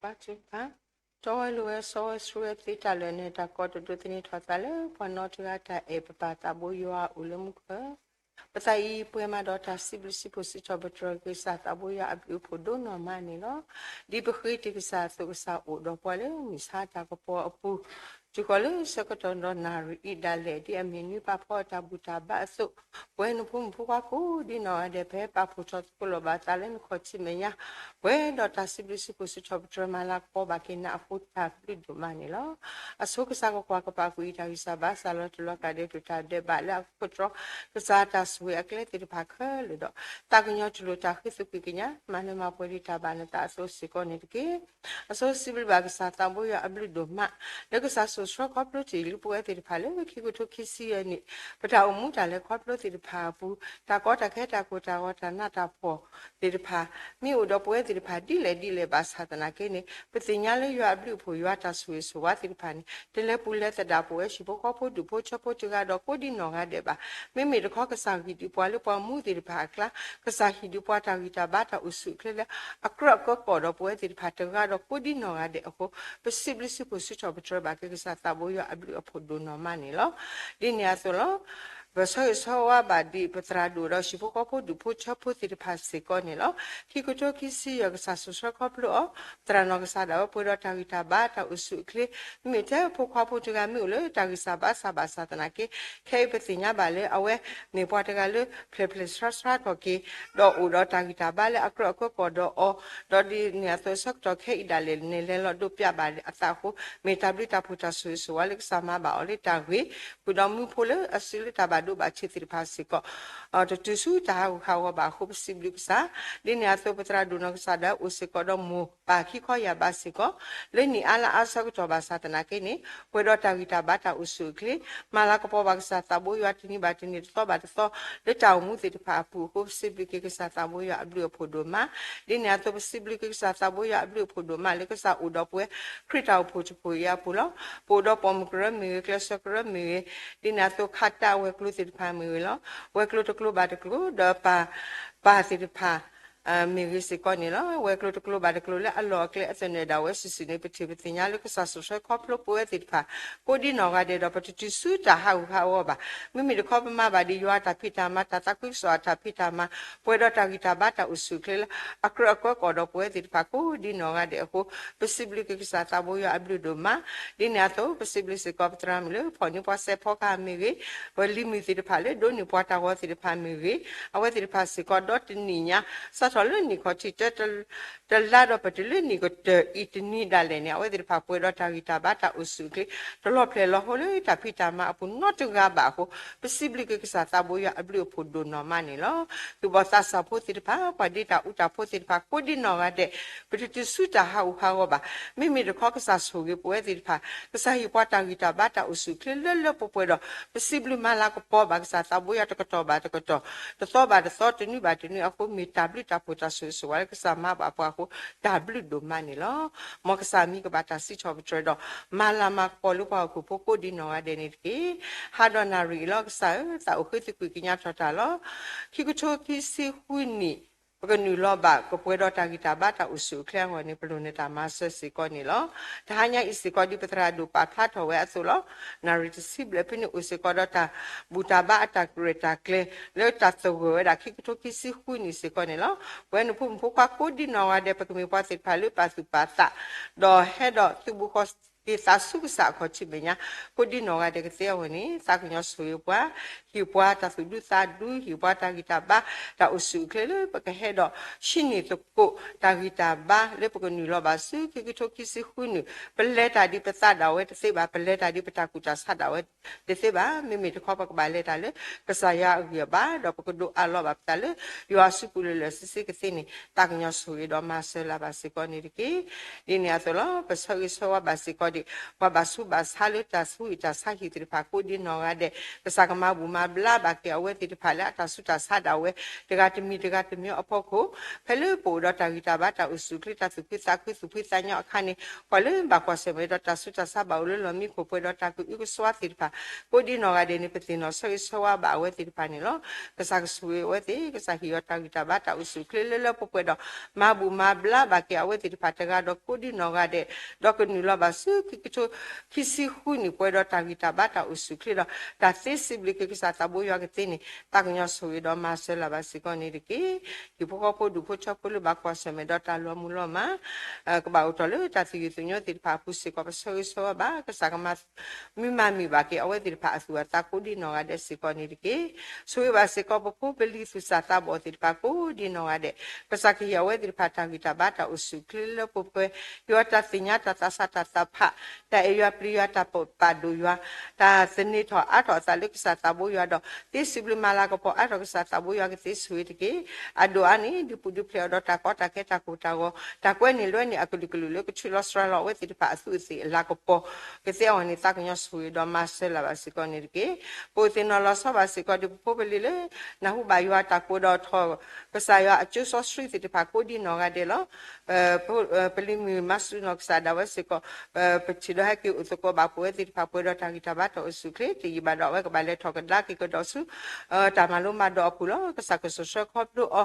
ဘါထုကဖၣ်, တီဝဲလိၤဝဲစီဝဲဆှံဝဲသ့တၢ်လၢာ်န့ၣ် တၢ်ကီတဒိးသန့ၤထီၣ်သးလၢပှၤနီတဂၤတၢ်အဲၣ်ပပၢ်သးဘိယွၤအအိၣ်လၢမူခိၣ်, ပသးအံၤပှဲၤမးဒီးတၢ်စံးဘျုးစံးဖှိၣ်စံးထီၣ်ပတြၢၤက့ၤကစၢ်သးဘိယွၤအဘျုးအဖှိၣ်ဒိၣ်နီၢ်မးန့ၣ်လီၤ. ဒ်ပဃ့တ့ၢ်ကစၢ်အသိး ကစၢ်အိၣ်ဒီးပှၤလၢမုၢ်ဆါတၢ်ကပီၤအပူၤ တုၤဃီၤလၢဆၢကတီၢ်ဒီးနၣ်ရံၣ်အံၤဒၣ်လဲာ် ဒ်အမ့ၢ်နွံပာ်ဖီအတၢ်ဘူၣ်တၢ်ဘါအသိး, ပဝဲနဖိမုၣ်ဖိခွါကိးဒ်နီၢ်ဂၤဒဲး ပဟဲပာ်ဖှိၣ်ထီၣ်သကိးလီၤဘၣ်သးလၢနခီၣ်ထံးမဲာ်ညါ, ပှဲၤဒီးတၢ်စံးဘျုးစံးဖှိၣ်စံးထီၣ်ပတြၢၤမၤလၤကပီၤဘၣ်က့ၤနၤအဃိ တၢ်ဘျုးဒိၣ်မးန့ၣ်လီၤ. အဆိကစၢ်ကကွၢ်ကပာ်ကွံာ်အတၢ်ဂံၢ်စၢ်ဘါစၢ်လီၤတံၢ်လီၤကးဒဲး တုၤတၢ်ဒဲးဘးလၢအခိၣ်တြီ, ကစၢ်တၢ်ဆိၣ်ဂ့ၤအကျဲသ့ၣ်တဖၣ်ခဲလၢာ်ဒီး သးကညီၤတူၢ်လိာ်တၢ်ဃ့သကွံာ်ကညး မၤနၢၤမၤပှဲၤဒံးတၢ်ဘၣ်နသးအသိးစ့ၢ်ကီးန့ၣ်တက့ၢ်. အဆိစံးဘျုးဘၣ်ကစၢ်သးဘိယွၤအဘျုးဒိၣ်မး လၢကစၢ်စိာ်ဆှၢခီဖျိတ့ၢ်လံပဝဲသ့ၣ်တဖၣ်လၢခံကထိခံဆံယဲၢ်နံၣ် ပတၢ်အိၣ်မူတၢ်လဲၤခီဖျိသ့ၣ်တဖၣ်အပူၤ, တၢ်ကီတၢ်ခဲတၢ်ကိၢ်တၢ်ဂီၤတၢ်နးတၢ်ဖှီၣ်သ့ၣ်တဖၣ် မ့ၢ်အိၣ်ဒီးပဝဲသ့ၣ်တဖၣ်ဒ်လဲၣ်ဒ်လဲၣ်ဘၣ်ဆၣ်သနာ်က့န့ၣ် ပသ့ၣ်ညါလၢယွၤအဘျုးအဖှိၣ် ယွၤတၢ်ဆိၣ်ဂ့ၤဆိၣ်ဝါသ့ၣ်တဖၣ်န့ၣ် တလဲၤပူၤလဲၤသဒၣ်ပဝဲဟံၣ်ဖိဃီဖိဒူၣ်ဖိဆၢဖိတဂၤဒီးကိးဒ်နီၢ်ဂၤဒဲးဘၣ်. မ့မ့ၢ်တခီကစၢ်ဂံၢ်ဒုးပှၤလၢပှၤမူသ့ၣ်တဖၣ်အကျါ, ကစၢ်ဟံးဒုးပှၤတၢ်ဂံၢ်တၢ်ဘါတၢ်အိၣ်ဆူၣ်အိၣ်ချ့လၢ အကြၢးအကျၢၤကီၢ်ဒီးပဝဲသ့ၣ်တဖၣ်တဂၤဒီးကိးဒ်နီၢ်ဂၤဒဲးအဃိ, ပစံးဘျုးစံးဖှိၣ်စံးထီၣ်ပတြၢၤဘၣ်က့ၤကစၢ်သးဘိယွၤအဘျုးအဖှိၣ်ဒိၣ်နီၢ်မးန့ၣ်လီၤ. ဒ်န့ၣ်အသိးလီၤ. ပဆၢဂ့ၤဆၢဝါဘၣ်ဒံးပသရၣ်ဒိၣ်ဒီးဟံၣ်ဖိဃီဖိဒူၣ်ဖိဆၢဖိသ့ၣ်တဖၣ်စ့ၢ်ကီးန့ၣ်လီၤ. ခံကထိခံဆံယဲၢ် ကစၢ်စိာ်ဆှၢခီဖျိအီၤ, သရၣ်နီၢ်ကစၢ်ဒၣ်ဝဲပှဲၤဒီးတၢ်ဂံၢ်တၢ်ဘါတၢ်အိၣ်ဆူၣ်အိၣ်ချ့, မ့မ့ၢ်ထဲဖိခွါဖိတဂၤမ့ၢ်အိၣ်လၢတၢ်ဂံၢ်စၢ်ဘါစၢ်ဘၣ်ဆၣ်သနာ်က့, ခဲအံၤပသ့ၣ်ညါဘၣ်လၢအဝဲမ့ၢ်ပှၤတဂၤလၢဖျဲၣ်ဖျဲၣ်ဆှါဆှါထီၣ်က့ၤ, ဒီးအိၣ်ဒီးတၢ်ဂံၢ်တၢ်ဘါလၢအကြၢးအကျၢၤကီၢ်ဒီးအီၤ, ဒီးဒ်န့ၣ်အသိးဆၢကတီၢ်ခဲအံၤဒၣ်လဲာ်န့ၣ် လဲၤလီၤဒိးပျးဘၣ်အသးအဃိ, မ့ၢ်တၢ်ဘျုးတၢ်ဖှိၣ်တၢ်ဆိၣ်ဂ့ၤဆိၣ်ဝါလၢကစၢ်မၤဘၣ်အီၤလၢတၢ်ဂ့ၤ, ဃုာ်ဒီးမူဖိလၢအစုလၢတၢ်ဘၣ်ဒိဘၣ်ထံးသ့ၣ်တဖၣ်စ့ၢ်ကီး တတုၤဆူတၢ်ဟးဂူာ်ဟးဂီၤဘၣ်အဃိ ပစံးဘျုးကစၢ်. ဒ်န့ၣ်အသိး ပသရၣ်ဒိၣ်နီၢ်ကစၢ်ဒၣ်ဝဲအိၣ်စ့ၢ်ကီးဒီးမိၢ်ပၢ်ခံခီယၢ်ဘးစ့ၢ်ကီး, လၢနံၣ်အါလါအါဆၢကတီၢ်ဘၣ်ဆၣ်သနာ်က့န့ၣ် ပှဲၤဒီးတၢ်ဂံၢ်တၢ်ဘါတၢ်အိၣ်ဆူၣ်အိၣ်ချ့, မၤလၤကပီၤဘၣ်ကစၢ်သးဘိယွၤတနံၤဘၣ်တနံၤတသီဘၣ်တသီ လၢတၢ်အိၣ်မူသ့ၣ်တဖၣ်အပူၤအဃိ ပစံးဘျုးက့ၤကစၢ်သးဘိယွၤအဘျုးအဖှိၣ်ဒိၣ်မး. ဒ်န့ၣ်အသိး ပစံးဘျုးက့ၤကစၢ်သးဘိယွၤအဘျုးအဖှိၣ်ဒိၣ်မးလၢကစၢ်အိၣ်ဒီးပဝဲ ခရံာ်တၢ်အိၣ်ဖှိၣ်တဖှိၣ်အံၤအပူၤလီၤ. ပအိၣ်ဒီးပိာ်မုၣ်ကရၢမ့ၢ်ဂ့ၤ, ကျဲးစၢးကရၢမ့ၢ်ဂ့ၤ, ဒ်န့ၣ်အသိးခးတၢ်ဝဲၤကျိၤသ့ၣ်တဖၣ်မ့ၢ်ဂ့ၤလီၤ. ဝဲၤကျိၤတကျိၤဘၣ်တကျိၤ ဒီးပၢ်ပၢ်သ့ၣ်တဖၣ် မ့ၢ်ဂ့ၤစ့ၢ်ကီးန့ၣ်လီၤ. ဝဲၤကျိၤတကျိၤဘၣ်တကျိၤလၢအလီၢ်အကျဲအသနၢၣ်ဒၣ်ဝဲစုာ်စုာ်န့ၣ် ပထံၣ်ပသ့ၣ်ညါလၢကစၢ်စိာ်ဆှၢခီဖျိပဝဲသ့ၣ်တဖၣ် ကိးဒ်နီၢ်ဂၤဒဲးဒီး ပတတုၤဆူတၢ်ဟးဂူာ်ဟးဂီၤဘၣ်. မ့မ့ၢ်တခီပမၤဘၣ်ဒ်ယွၤအတၢ်ဖံးတၢ်မၤ တၢ်သးခုကစီၣ်အတၢ်ဖံးတၢ်မၤ ပှဲၤဒီးတၢ်ဂံၢ်တၢ်ဘါတၢ်အိၣ်ဆူၣ်အိၣ်ချ့လၢ အကြၢးအကျၢၤကီၢ်ဒီးပဝဲသ့ၣ်တဖၣ် ကိးဒ်နီၢ်ဂၤဒဲးအဃိ ပစံးဘျုးက့ၤကစၢ်သးဘိယွၤအဘျုးဒိၣ်မး. ဒ်န့ၣ်အသိး ပစံးဘျုးစ့ၢ်ကီးပသရၣ်မုၣ်လၢဖီၣ်န့ၢ်ပှၤစဲးဖီကဟၣ်မ့ၢ်ဂ့ၤ, ပလံၤမုၢ်သ့ၣ်တဖၣ်လၢဒိးန့ၢ်ပှၤတၢ်ဂီၤသ့ၣ်တဖၣ်မ့ၢ်ဂ့ၤ, အဝဲသ့ၣ်တဖၣ်စ့ၢ်ကီးဒီတနံၣ်ညါ စး လၢလီၤဆီလၢနံၣ်ခီၣ်ထံးတၢတလါဒီး ပတုၤလၢနံၣ်ကတၢၢ်အံၤတနံၤဒၣ်လဲာ်န့ၣ် အဝဲသ့ၣ်တဖၣ်ပှဲၤဒီးတၢ်ဂံၢ်တၢ်ဘါတၢ်အိၣ်ဆူၣ်အိၣ်ချ့ တလီၤဖျဲးလီၤဟိလၢတၢ်ဖံးတၢ်မၤအပူၤနီတဂၤဘၣ်အဃိ ပစံးဘျုးက့ၤကစၢ်သးဘိယွၤအဘျုးအဖှိၣ်ဒိၣ်နီၢ်မးန့ၣ်လီၤ. သူၣ်ဘီၣ်သးစၢ်ဖိသ့ၣ်တဖၣ် ပှၤဒ့တၢ်အူတၢ်ဖိသ့ၣ်တဖၣ် ကိးဒံနီၢ်ဂၤဒဲး ပတတုၤဆူတၢ်ဟးဂူာ်ဟးဂီၤဘၣ်. မ့မ့ၢ်တခီကစၢ်ဆိၣ်ဂ့ၤပဝဲသ့ၣ်တဖၣ် ကစၢ်ဟ့ၣ်ပှၤတၢ်ဂံၢ်တၢ်ဘါတၢ်အိၣ်ဆူၣ်အိၣ်ချ့လၢလၢပှဲၤပှဲၤဒီး ပစံးဘျုးမၤလၤကပီၤဘၣ်ကစၢ်သးဘိယွၤတကတီၢ်ဘၣ်တကတီၢ် တသီဘၣ်တသီ တနွံဘၣ်တနွံအဃိ မ့ၢ်တၢ်ဘျုးတၢ်ဖှိၣ်တၢ်ဆိၣ်ဂ့ၤဆိၣ်ဝါလၢကစၢ်မၤဘၣ်ပှၤအဃိ တၢ်ဘျုးဒိၣ်မးန့ၣ်လီၤ. မ်ကစၢ်မံၤကဘၣ်တၢ်စံးထီၣ်ပတြၢၤဒီး မၤလၤမၤကပီၤလၢပှၤဟီၣ်ခိၣ်ဖိကိးဒံနီၢ်ဂၤဒဲးန့ၣ်တက့ၢ်. ဟါဒီးနၣ်ရံၣ်အံၤလီၤ ကစၢ်ဧၢ, သးအိၣ်ဃ့သကွံာ်ကညးထီၣ်တၢ်လီၤ. ခံကထိခံဆံဃုနံၣ် ပကနုာ်လီၤဘၣ် ကပှဲၤဒီးတၢ်ဂံၢ်တၢ်ဘါတၢ်အိၣ်ဆူၣ်အိၣ်ချ့အဂီၢ်န့ၣ် ပလိၣ်နတၢ်မၤစၢၤစ့ၢ်ကီးန့ၣ်လီၤ. တဟါညါအံၤစ့ၢ်ကီး ဒ်ပသရၣ်ဒိၣ်ပာ်ဖျါထီၣ်ဝဲအသိးလီၤ. နၣ်ရံၣ်တဆံဘျဲၣ်ဖဲန့ၣ် အိၣ်စ့ၢ်ကီးဒီးတၢ်ဘူၣ်တၢ်ဘါအတၢ်ရဲၣ်တၢ်ကျဲၤ လၢတၢ်သဂၢၢ်ဝဲဒၣ် ခံကထိခံဆံဃုနံၣ်စ့ၢ်ကီးန့ၣ်လီၤ. ပဝဲနဖိမုၣ်ဖိခွါကိးဒံနီၢ်ဂၤဒဲး ပကမ့ၢ်ပှၤသ့ၣ်တဖၣ်လၢပာ်သူၣ်ပာ်သး ဒီးဟဲဒီးသုးဘူးဃီက့ၤသးဆူကစၢ်အခီၣ်ထံးမဲာ်ညါ ကိးဒံနီၢ်ဂၤဒဲးကသ့အဂီၢ်န့ၣ် သးကညီၤဆိၣ်ဂ့ၤပှၤ ဟ့ၣ်ပှၤတၢ်သူၣ်ဒူသးဒူ ဟ့ၣ်ပှၤတၢ်ဂံၢ်တၢ်ဘါ တၢ်အိၣ်ဆူၣ်အိၣ်ချ့လၢပကဟဲဒီး ဟံးန့ၢ်သကိးတၢ်ဂံၢ်တၢ်ဘါလၢပကနုာ်လီၤဘၣ်ဆူ ခံကထိခံဆံဃုနံၣ် ပလဲၤတၢ်ဒ်ပသးဒၣ်ဝဲတသ့ဘၣ်, ပလဲၤတၢ်ဒ်ပတၢ်ကူၣ်တၢ်ဆးဒၣ်ဝဲတသ့ဘၣ်. မ့မ့ၢ်တခီပကဘၣ်လဲၤတၢ်လၢ ကစၢ်ယွၤအဂံၢ်အဘါ ဒီးပကဒိးအးလီၤဘၣ်ပသးလၢ ယွၤအစုပူၤလၢာ်လၢာ်ဆ့ဆ့ကသ့န့ၣ် သးကညီၤဆိၣ်ဂ့ၤဒီးမၤစၢၤလၢ်ဘၣ်စ့ၢ်ကီးန့ၣ်တက့ၢ်. ဒ်န့ၣ်အသိးလီၤ. ပဆၢဂ့ၤဆၢဝါဘၣ်စ့ၢ်ကီးဒံး ပှၤဘၣ်ဆူးဘၣ်ဆါလၢတၢ်ဆူးတၢ်ဆါဟံၣ်သ့ၣ်တဖၣ်ကိးဒံနီၢ်ဂၤဒဲး ကစၢ်ကမၤဘူၣ်မၤဘျါဘၣ်က့ၤအဝဲသ့ၣ်တဖၣ်လၢအတၢ်ဆူးတၢ်ဆါဒၣ်ဝဲ တဂၤတမံၤတဂၤတမံၤအဖီခိၣ် ဖဲလၢပအိၣ်ဒီးတၢ်ဂံၢ်တၢ်ဘါတၢ်အိၣ်ဆူၣ်အိၣ်ချ့ တၢ်သူၣ်ဖှံသးခုသူၣ်ဖှံသးညီအခါန့ၣ် ပှၤလၢဘၣ်ကွၢ်ဆၢၣ်မဲာ်ဒီးတၢ်ဆူးတၢ်ဆါဘၣ်အိၣ်လၢလီၢ်မံခိၣ်ပှဲၤဒီးတၢ်ကအုကစွါသ့ၣ်တဖၣ် ကိးဒံနီၢ်ဂၤဒဲးန့ၣ် ပသ့ၣ်နီၣ်ဆၢဂ့ၤဆၢဝါဘၣ်အဝဲသ့ၣ်တဖၣ်န့ၣ်လီၤ. ကစၢ်ကဆိၣ်ဂ့ၤအဝဲသ့ၣ် ကစၢ်ဟ့ၣ်အီၤတၢ်ဂံၢ်တၢ်ဘါတၢ်အိၣ်ဆူၣ်အိၣ်ချ့လၢလၢပှဲၤပှဲၤဒီး မၤဘူၣ်မၤဘျါဘၣ်က့ၤအဝဲသ့ၣ်တဖၣ်တဂၤဒီးကိးဒံနီၢ်ဂၤဒဲး ဒီးကနုာ်လီၤဘၣ်ဆူ ခံကထိခံဆံဃုနံၣ်ပှဲၤဒီးတၢ်ဂံၢ်တၢ်ဘါတၢ်အိၣ်ဆူၣ်အိၣ်ချ့ဒီး တၢ်သ့စံးဘျုးက့ၤကစၢ်သးဘိယွၤကသ့န့ၣ် သးကညီၤဆိၣ်ဂ့ၤဒီးမၤစၢၤလၢ်ဘၣ်စ့ၢ်ကီးန့ၣ်တက့ၢ်. ဟံၣ်ဖိဃီဖိဒူၣ်ဖိထၢဖိလၢဘၣ်ကွၢ်ဆၢၣ်မဲာ်ဒီးတၢ်လီၤမုၢ်လီၤမၢ် ကဘၣ်အိၣ်ထီၣ်လၢတၢ်သယုၢ်သညိသ့ၣ်တဖၣ်အပူၤစ့ၢ်ကီး ပဆၢဂ့ၤဆၢဝါဘၣ် ကစၢ်ကမၤ မံမၤမံၤဘၣ်က့ၤအဝဲသ့ၣ်တဖၣ်အသူၣ်အသးကိးဒံနီၢ်ဂၤဒဲးစ့ၢ်ကီးန့ၣ်တက့ၢ်. ဆိၣ်ဂ့ၤဘၣ်စ့ၢ်ကီးပဖိပလံၤသူၣ်စၢ်သးဘီၣ်သ့ၣ်တဖၣ်ကိးဒံနီၢ်ဂၤဒဲး ကစၢ်ကဟ့ၣ်အဝဲသ့ၣ်တဖၣ်တၢ်ဂံၢ်တၢ်ဘါတၢ်အိၣ်ဆူၣ်အိၣ်ချ့လၢပှဲၤပှဲၤ ယွၤတၢ်သ့ၣ်ညါတၢ်သးစၢ်တၢ်သးဖး တၢ်အဲၣ်ယွၤပျံၤယွၤတၢ်ပာ်ဒိၣ်ယွၤ တၢ်သန့ၤထီၣ်အါထီၣ်အသးလၢကစၢ်သးဘိယွၤဒီး သ့စံးဘျုးမၤလၤကပီၤအါထီၣ်ကစၢ်သးဘိယွၤကသ့ဆိၣ်ဂ့ၤတက့ၢ်. အဒိၣ်အါန့ၣ် ဒုးပူၤဒုးဖျဲးအီၤဒီးတၢ်ကီတၢ်ခဲတၢ်ကိၢ်တၢ်ဂီၤ တၢ်ကွဲန့ၢ်လွဲန့ၢ်အကလုာ်ကလုာ်လၢကဆှၢလီၤစှၤလီၤအဝဲသ့ၣ်တဖၣ်အသူးအသ့ၣ်အလၤကပီၤ ကသ့အဂီၢ်န့ၣ် သးကညီၤဆိၣ်ဂ့ၤဒီးမၤစၢၤလၢ်ဘၣ်စ့ၢ်ကီးန့ၣ်တက့ၢ်. ပအိၣ်သ့ၣ်နီၣ်လီၤဆီဘၣ်စ့ၢ်ကီးဒ်ပဖိပလံၤလၢ နၢ်ဟူဘၣ်ယွၤအတၢ်ကိးဒီးထီၣ် ကစၢ်ယွၤအကၠိစီဆှံသ့ၣ်တဖၣ်ကိးဒံနီၢ်ဂၤဒဲးလီၤ. ပ ပလံၤမုၢ်မၤစူၤနီၢ်ကစၢ်ဒၣ်ဝဲစ့ၢ်ကီး ပထံၣ်ဒီးဟဲက့ၤအိၣ်သကိးဘၣ်ပဝဲသ့ၣ်တဖၣ်ပှဲၤဒီးတၢ်ဂံၢ်တၢ်ဘါတၢ်အိၣ်ဆူၣ်အိၣ်ချ့ တယံာ်ဘၣ်ဒီးအဝဲကဘၣ်လဲၤထီၣ်ကဒါက့ၤကဒီးဆူ တၢ်မၤလိမၤဒိးအပူၤလီၤ. ကစၢ်ကစိာ်ဆှၢခီဖျိအီၤ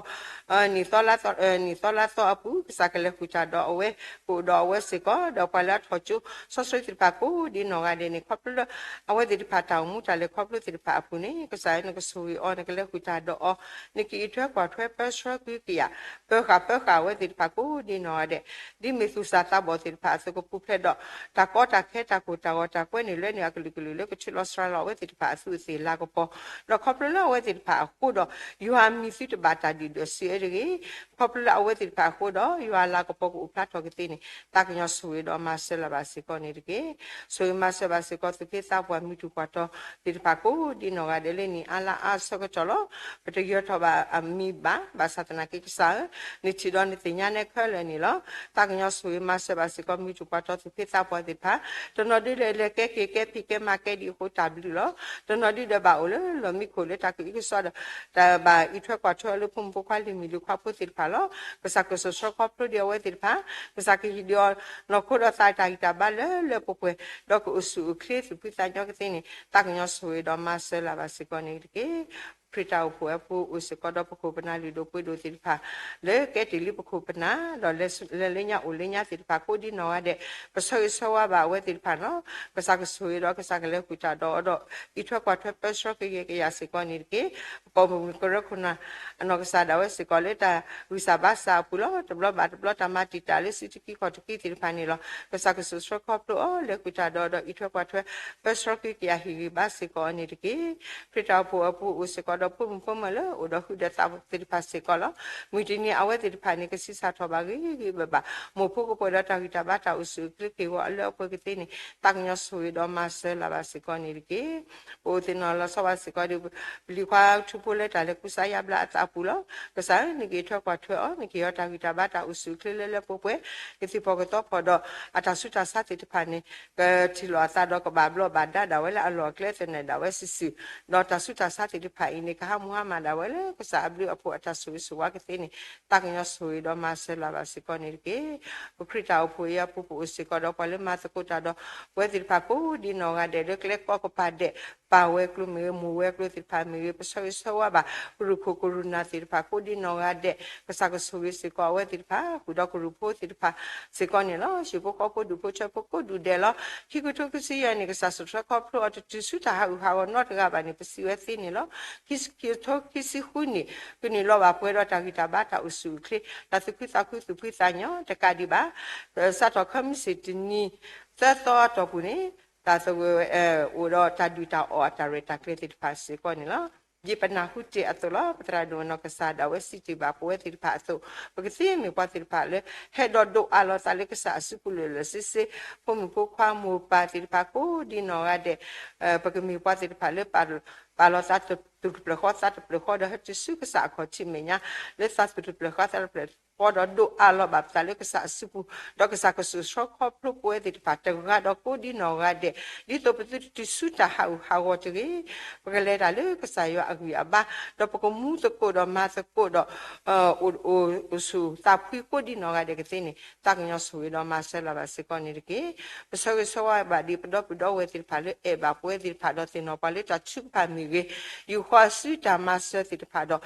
နံၣ်သီလါသီ နံၣ်သီလါသီအပူၤ ကစၢ်ကလဲၤဃုာ်တၢ်ဒီးအဝဲ ကအိၣ်ဒီးအဝဲစ့ၢ်ကီး ဒီးပှၤလၢအထီၣ်ကၠိစီဆှံသ့ၣ်တဖၣ်ကိးဒံနီၢ်ဂၤဒဲးန့ၣ် ခီဖျိလၢ အဝဲသ့ၣ်တဖၣ်တၢ်အိၣ်မူတၢ်လဲၤခီဖျိသ့ၣ်တဖၣ်အပူၤန့ၣ် ကစၢ်ယွၤနကဆိၣ်ဂ့ၤအီၤ နကလဲၤဃုာ်တၢ်ဒီးအီၤ နကအံးထွဲကွၢ်ထွဲပၢဆှၢကဟုကယာ် ပၢဃာ်ပၢဃာ်အဝဲသ့ၣ်တဖၣ်ကိးဒံနီၢ်ဂၤဒဲး ဒ်မ့ၢ်သူၣ်စၢ်သးဘီၣ်သ့ၣ်တဖၣ်အသိးကပူၤဖျဲးဒီး တၢ်ကီတၢ်ခဲတၢ်ကိၢ်တၢ်ဂီၤ တၢ်ကွဲန့ၢ်လွဲန့ၢ်အကလုာ်ကလုာ်လၢကဆှၢလီၤစှၤလီၤ အဝဲသ့ၣ်တဖၣ်အသူးအသ့ၣ်လၤကပီၤ ဒီးခီဖျိလၢအဝဲသ့ၣ်တဖၣ်အဃိဒီး ယွၤမံၤသုတဘၣ်တၢ်ဒုၣ်ဒွဲၣ်စံးအၢတဂ့ၤ ခီဖျိလၢအဝဲသ့ၣ်တဖၣ်အဃိဒီး ယွၤလၤကပီၤကအိၣ်ဖျါထီၣ်ကသ့န့ၣ် သးကညီၤဆိၣ်ဂ့ၤဒီးမၤစၢၤလၢ်ဘၣ်စ့ၢ်ကီးန့ၣ်တက့ၢ်. ဆိၣ်ဂ့ၤမၤစၢၤဘၣ်စ့ၢ်ကီး သူၣ်က့သးပှၢ်မုၢ်တူၢ်ပှၢ်တီၤသ့ၣ်တဖၣ်ကိးဒံနီၢ်ဂၤဒဲးလၢနံၣ်အါလါအါအဆၢကတီၢ်လီၤ. ပတယၢၤထီၣ်ဘၣ်အမံၤဘၣ် ဘၣ်ဆၣ်သနာ်က့ကစၢ်ဧၢ နထံၣ်ဒီးနသ့ၣ်ညါနဲခဲလၢာ်န့ၣ်လီၤ. သးကညီၤဆိၣ်ဂ့ၤမၤစၢၤဘၣ်စ့ၢ်ကီး မုၢ်တူၢ်ပှၢ်တီၤသူၣ်က့သးပှၢ်သ့ၣ်တဖၣ် တနီၤဒုဒီးလဲၤကဲက့ၤကဲဖံးကဲမၤကဲဒ်အဃိတၢ်ဘျုးလီၤ. တနီၤဒုဒီးဘၣ်အိၣ်လၢလီၢ်မံခိၣ်လၢတၢ်ကအုကစွါဒီး တၢ်ဘၣ်အံးထွဲကွၢ်ထွဲအီၤလၢဖိမုၣ်ဖိခွါလံၤမုၣ်လံၤခွါဖိသ့ၣ်တဖၣ်လီၤ. ကစၢ်ကစိာ်ဆှၢခီဖျိဒံးအဝဲသ့ၣ်တဖၣ် ကစၢ်ကဟ့ၣ်ဒံးအီၤ နီၢ်ခိဒီးသးတၢ်ဂံၢ်တၢ်ဘါလၢလၢပှဲၤပှဲၤ ဒီးကအိၣ်ဆူၣ်အိၣ်ချ့သူၣ်ဖှံသးညီကသ့န့ၣ် သးကညီၤဆိၣ်ဂ့ၤဒီးမၤစၢၤလၢ်ဘၣ်စ့ၢ်ကီးန့ၣ်တက့ၢ်. ခရံာ်တၢ်အိၣ်ဖှိၣ်ဝဲပူၤအိၣ်စ့ၢ်ကီးဒီးပခိၣ်ပနၢ်လုၢ်ဒိၣ်ပှ့ၤဒိၣ်သ့ၣ်တဖၣ် လၢကဲတ့ၢ်လံပခိၣ်ပနၢ် ဒီးလဲၤလၢညါအိၣ်လၢညါသ့ၣ်တဖၣ်ကိးဒံနီၢ်ဂၤဒဲး ပဆၢဂ့ၤဆၢဝါဘၣ်အဝဲသ့ၣ်တဖၣ်လီၤ. ကစၢ်ကဆိၣ်ဂ့ၤဒီးကစၢ်ကလဲၤဃုာ်တၢ်ဒီးအီၤဒီး အံးထွဲကွၢ်ထွဲပၢဆှၢကယဲၢ်ကယၤစ့ၢ်ကီးန့ၣ်တက့ၢ်. ပပိာ်မုၣ်ကရၢခိၣ်နၢ် အနီၢ်ကစၢ်ဒၣ်ဝဲစ့ၢ်ကီးလၢတၢ်ဂံၢ်စၢ်ဘါစၢ်အပူၤလီၤ. တဘျီဘၣ်တဘျီတၢ်မၤတံာ်တာ်လၢစုတကံခီၣ်တကံသ့ၣ်တဖၣ်န့ၣ်လီၤ. ကစၢ်ကစိာ်ဆှၢခီဖျိအီၤ လဲၤဃုာ်တၢ်ဒီးအီၤဒီး အံးထွဲကွၢ်ထွဲ ပၢဆှၢကယဲၢ်ကယၤဟ့ၣ်ဂံၢ်ဘါစ့ၢ်ကီးအီၤန့ၣ်တက့ၢ်. ခရံာ်တၢ်အိၣ်ဖှိၣ်အပူၤအိၣ်စ့ၢ်ကီး ဒီးဖိမုၣ်ဖိမၢၤလၢအိၣ်ဒီးဟုၣ်ဒီးသးသ့ၣ်တဖၣ်စ့ၢ်ကီးလီၤ. မုၢ်တနံၤအဝဲသ့ၣ်တဖၣ်န့ၣ် ကဆံးစၢ်ထီၣ်ဘၣ်ဂ့ၤဂ့ၤဘၣ်ဘၣ်, မိၢ်ဖိကပှဲၤဒီးတၢ်ဂံၢ်တၢ်ဘါတၢ်အိၣ်ဆူၣ်အိၣ်ချ့က့ၤဝဲလၢအပှဲၤကသ့န့ၣ် သးကညီၤဆိၣ်ဂ့ၤဒီးမၤစၢၤလၢ်ဘၣ်စ့ၢ်ကီးန့ၣ်တက့ၢ်. ပအိၣ်သ့ၣ်နီၣ်လီၤဆီဘၣ်စ့ၢ်ကီးဒီး ပလံၤခွါထူဖိလၢတၢ်လဲၤကူစါယါဘျါအသးအပူၤလီၤ. ကစၢ်ဧၢ, နက့ၤထွဲကွၢ်ထွဲအီၤ, နက့ၤအီၤတၢ်ဂံၢ်တၢ်ဘါတၢ်အိၣ်ဆူၣ်အိၣ်ချ့လၢလၢပှဲၤပှဲၤ, ကသ့ၣ်ဖီၣ်ကသီဖီၣ်ဒီး အတၢ်ဆူးတၢ်ဆါသ့ၣ်တဖၣ်န့ၣ် ကထံၣ်လိာ်အသးဒီးကဘၣ်ဘျီးဘၣ်ဒါဒၣ်ဝဲလၢအလီၢ်အကျဲသနၢၣ်ဒၣ်ဝဲစုာ်စုာ်, ဒီးတၢ်ဆူးတၢ်ဆါသ့ၣ်တဖၣ်အံၤန့ၣ် ကဟးမူဟါမၢ်ဒၣ်ဝဲလၢကစၢ်အဘျုးအဖှိၣ်အတၢ်ဆိၣ်ဂ့ၤဆိၣ်ဝါကသ့န့ၣ် သးကညီၤဆိၣ်ဂ့ၤဒီးမၤစၢၤလၢ်ဘၣ်စ့ၢ်ကီးန့ၣ်တက့ၢ်. ပခရံာ်တၢ်အိၣ်ဖှိၣ်အံၤအပူၤ ပအိၣ်စ့ၢ်ကီးဒီးပှၤလၢမၤသကိးတၢ်ဒီး ပဝဲသ့ၣ်တဖၣ်ကိးဒ်နီၢ်ဂၤဒဲး လၢကျဲကိးကပၤဒဲး, ပၢ်ဝဲၤကျိၤမ့ၢ်ဂ့ၤ, မိၢ်ဝဲၤကျိၤသ့ၣ်တဖၣ်မ့ၢ်ဂ့ၤ, ပဆၢဂ့ၤဆၢဝါဘၣ် ကရူၢ်ခိၣ်ကရူၢ်နၢ်သ့ၣ်တဖၣ်ကိးဒ်နီၢ်ဂၤဒဲး, ကစၢ်ကဆိၣ်ဂ့ၤစ့ၢ်ကီးအဝဲသ့ၣ်တဖၣ် ဃုာ်ဒီးကရူၢ်ဖိသ့ၣ်တဖၣ်စ့ၢ်ကီးန့ၣ်လီၤ. ဟံၣ်ဖိဃီဖိဒူၣ်ဖိထၢဖိကိးဒူၣ်ဒဲးလီၤ. ခံကထိခံဆံယဲၢ်န့ၣ် ကစၢ်စံးဆှၢခီဖျိအီၤတတုၤဆူတၢ်ဟးဂူာ်ဟးဂီၤနီတဂၤဘၣ်န့ၣ် ပစံးဝဲသ့န့ၣ်လီၤ. ခံကထိခံဆံဃုနံၣ် ကနုာ်လီၤဘၣ်ပှဲၤဒီးတၢ်ဂံၢ်တၢ်ဘါတၢ်အိၣ်ဆူၣ်အိၣ်ချ့ တၢ်သူၣ်ခုသးခုသူၣ်ဖှံသးညီတကးဒံးဘၣ် စးထီၣ်ခဲမုၢ်ဆ့ၣ်တနံၤ သၢသီအတီၢ်ပူၤန့ၣ် တၢ်သဂၢၢ်ဝဲ အိၣ်ဒီးတၢ်ဒုၣ်တၢ်အီၣ်အတၢ်ရဲၣ်တၢ်ကျဲၤသ့ၣ်တဖၣ်စ့ၢ်ကီးန့ၣ်လီၤ. ဒ်ပနၢ်ဟူတ့ၢ်အသိးလီၤ. ပသရၣ်ဒိၣ်နီၢ်ကစၢ်ဒၣ်ဝဲစံးတ့ၢ်ဘၣ်ပဝဲသ့ၣ်တဖၣ်အသိး, ပကသ့မ့ၢ်ပှၤသ့ၣ်တဖၣ်လၢ ဟဲဒီးဒိးအးလီၤသးလၢကစၢ်အစုပူၤလၢာ်လၢာ်ဆ့ဆ့, ဖိမုၣ်ဖိခွါမိၢ်ပၢ်သ့ၣ်တဖၣ်ကိးဒ်နီၢ်ဂၤဒဲး ပကမ့ၢ်ပှၤသ့ၣ်တဖၣ်လၢ ပာ်လီၤသးသူၣ်တဖျၢၣ်ဃီသးတဖျၢၣ်ဃီဒီးဟဲတုၤဆူကစၢ်အခီၣ်ထံးမဲာ်ညါ လၢသးသူၣ်တဖျၢၣ်ဃီသးတဖျၢၣ်ဃီဒီးဒိးအးလီၤဘၣ်ပသးလၢကစၢ်အစုပူၤ, ဒီးကစၢ်ကစူၣ်ဆှီခီဖျိပဝဲသ့ၣ်တဖၣ်တဂၤဒီးကိးဒ်နီၢ်ဂၤဒဲး, ဒ်သိးပသုတတုၤဆူတၢ်ဟးဂူာ်ဟးဂီၤတဂ့ၤ, ပကလဲၤတၢ်လၢကစၢ်ယွၤအဂံၢ်အဘါ, ဒီးပကမူသကိးဒီးမၤသကိးဒီး အိၣ်ဆူၣ်သးဖှံကိးဒ်နီၢ်ဂၤဒဲးကသ့န့ၣ် သးကညီၤဆိၣ်ဂ့ၤဒီးမၤစၢၤလၢ်ဘၣ်စ့ၢ်ကီးန့ၣ်တက့ၢ်. ပဆၢဂ့ၤဆၢဝါဘၣ်ဒ်ပဒီပုၢ်ဒီဝဲၢ်သ့ၣ်တဖၣ်လၢအဲၣ်ဘၣ်ပဝဲသ့ၣ်တဖၣ်ဒီးသ့ၣ်နီၣ်ပှၤလၢတၢ်ထုကဖၣ်မ့ၢ်ဂ့ၤ, ယူာ်ဃီၤအစုတၢ်မၤစၢၤသ့ၣ်တဖၣ်ဒီး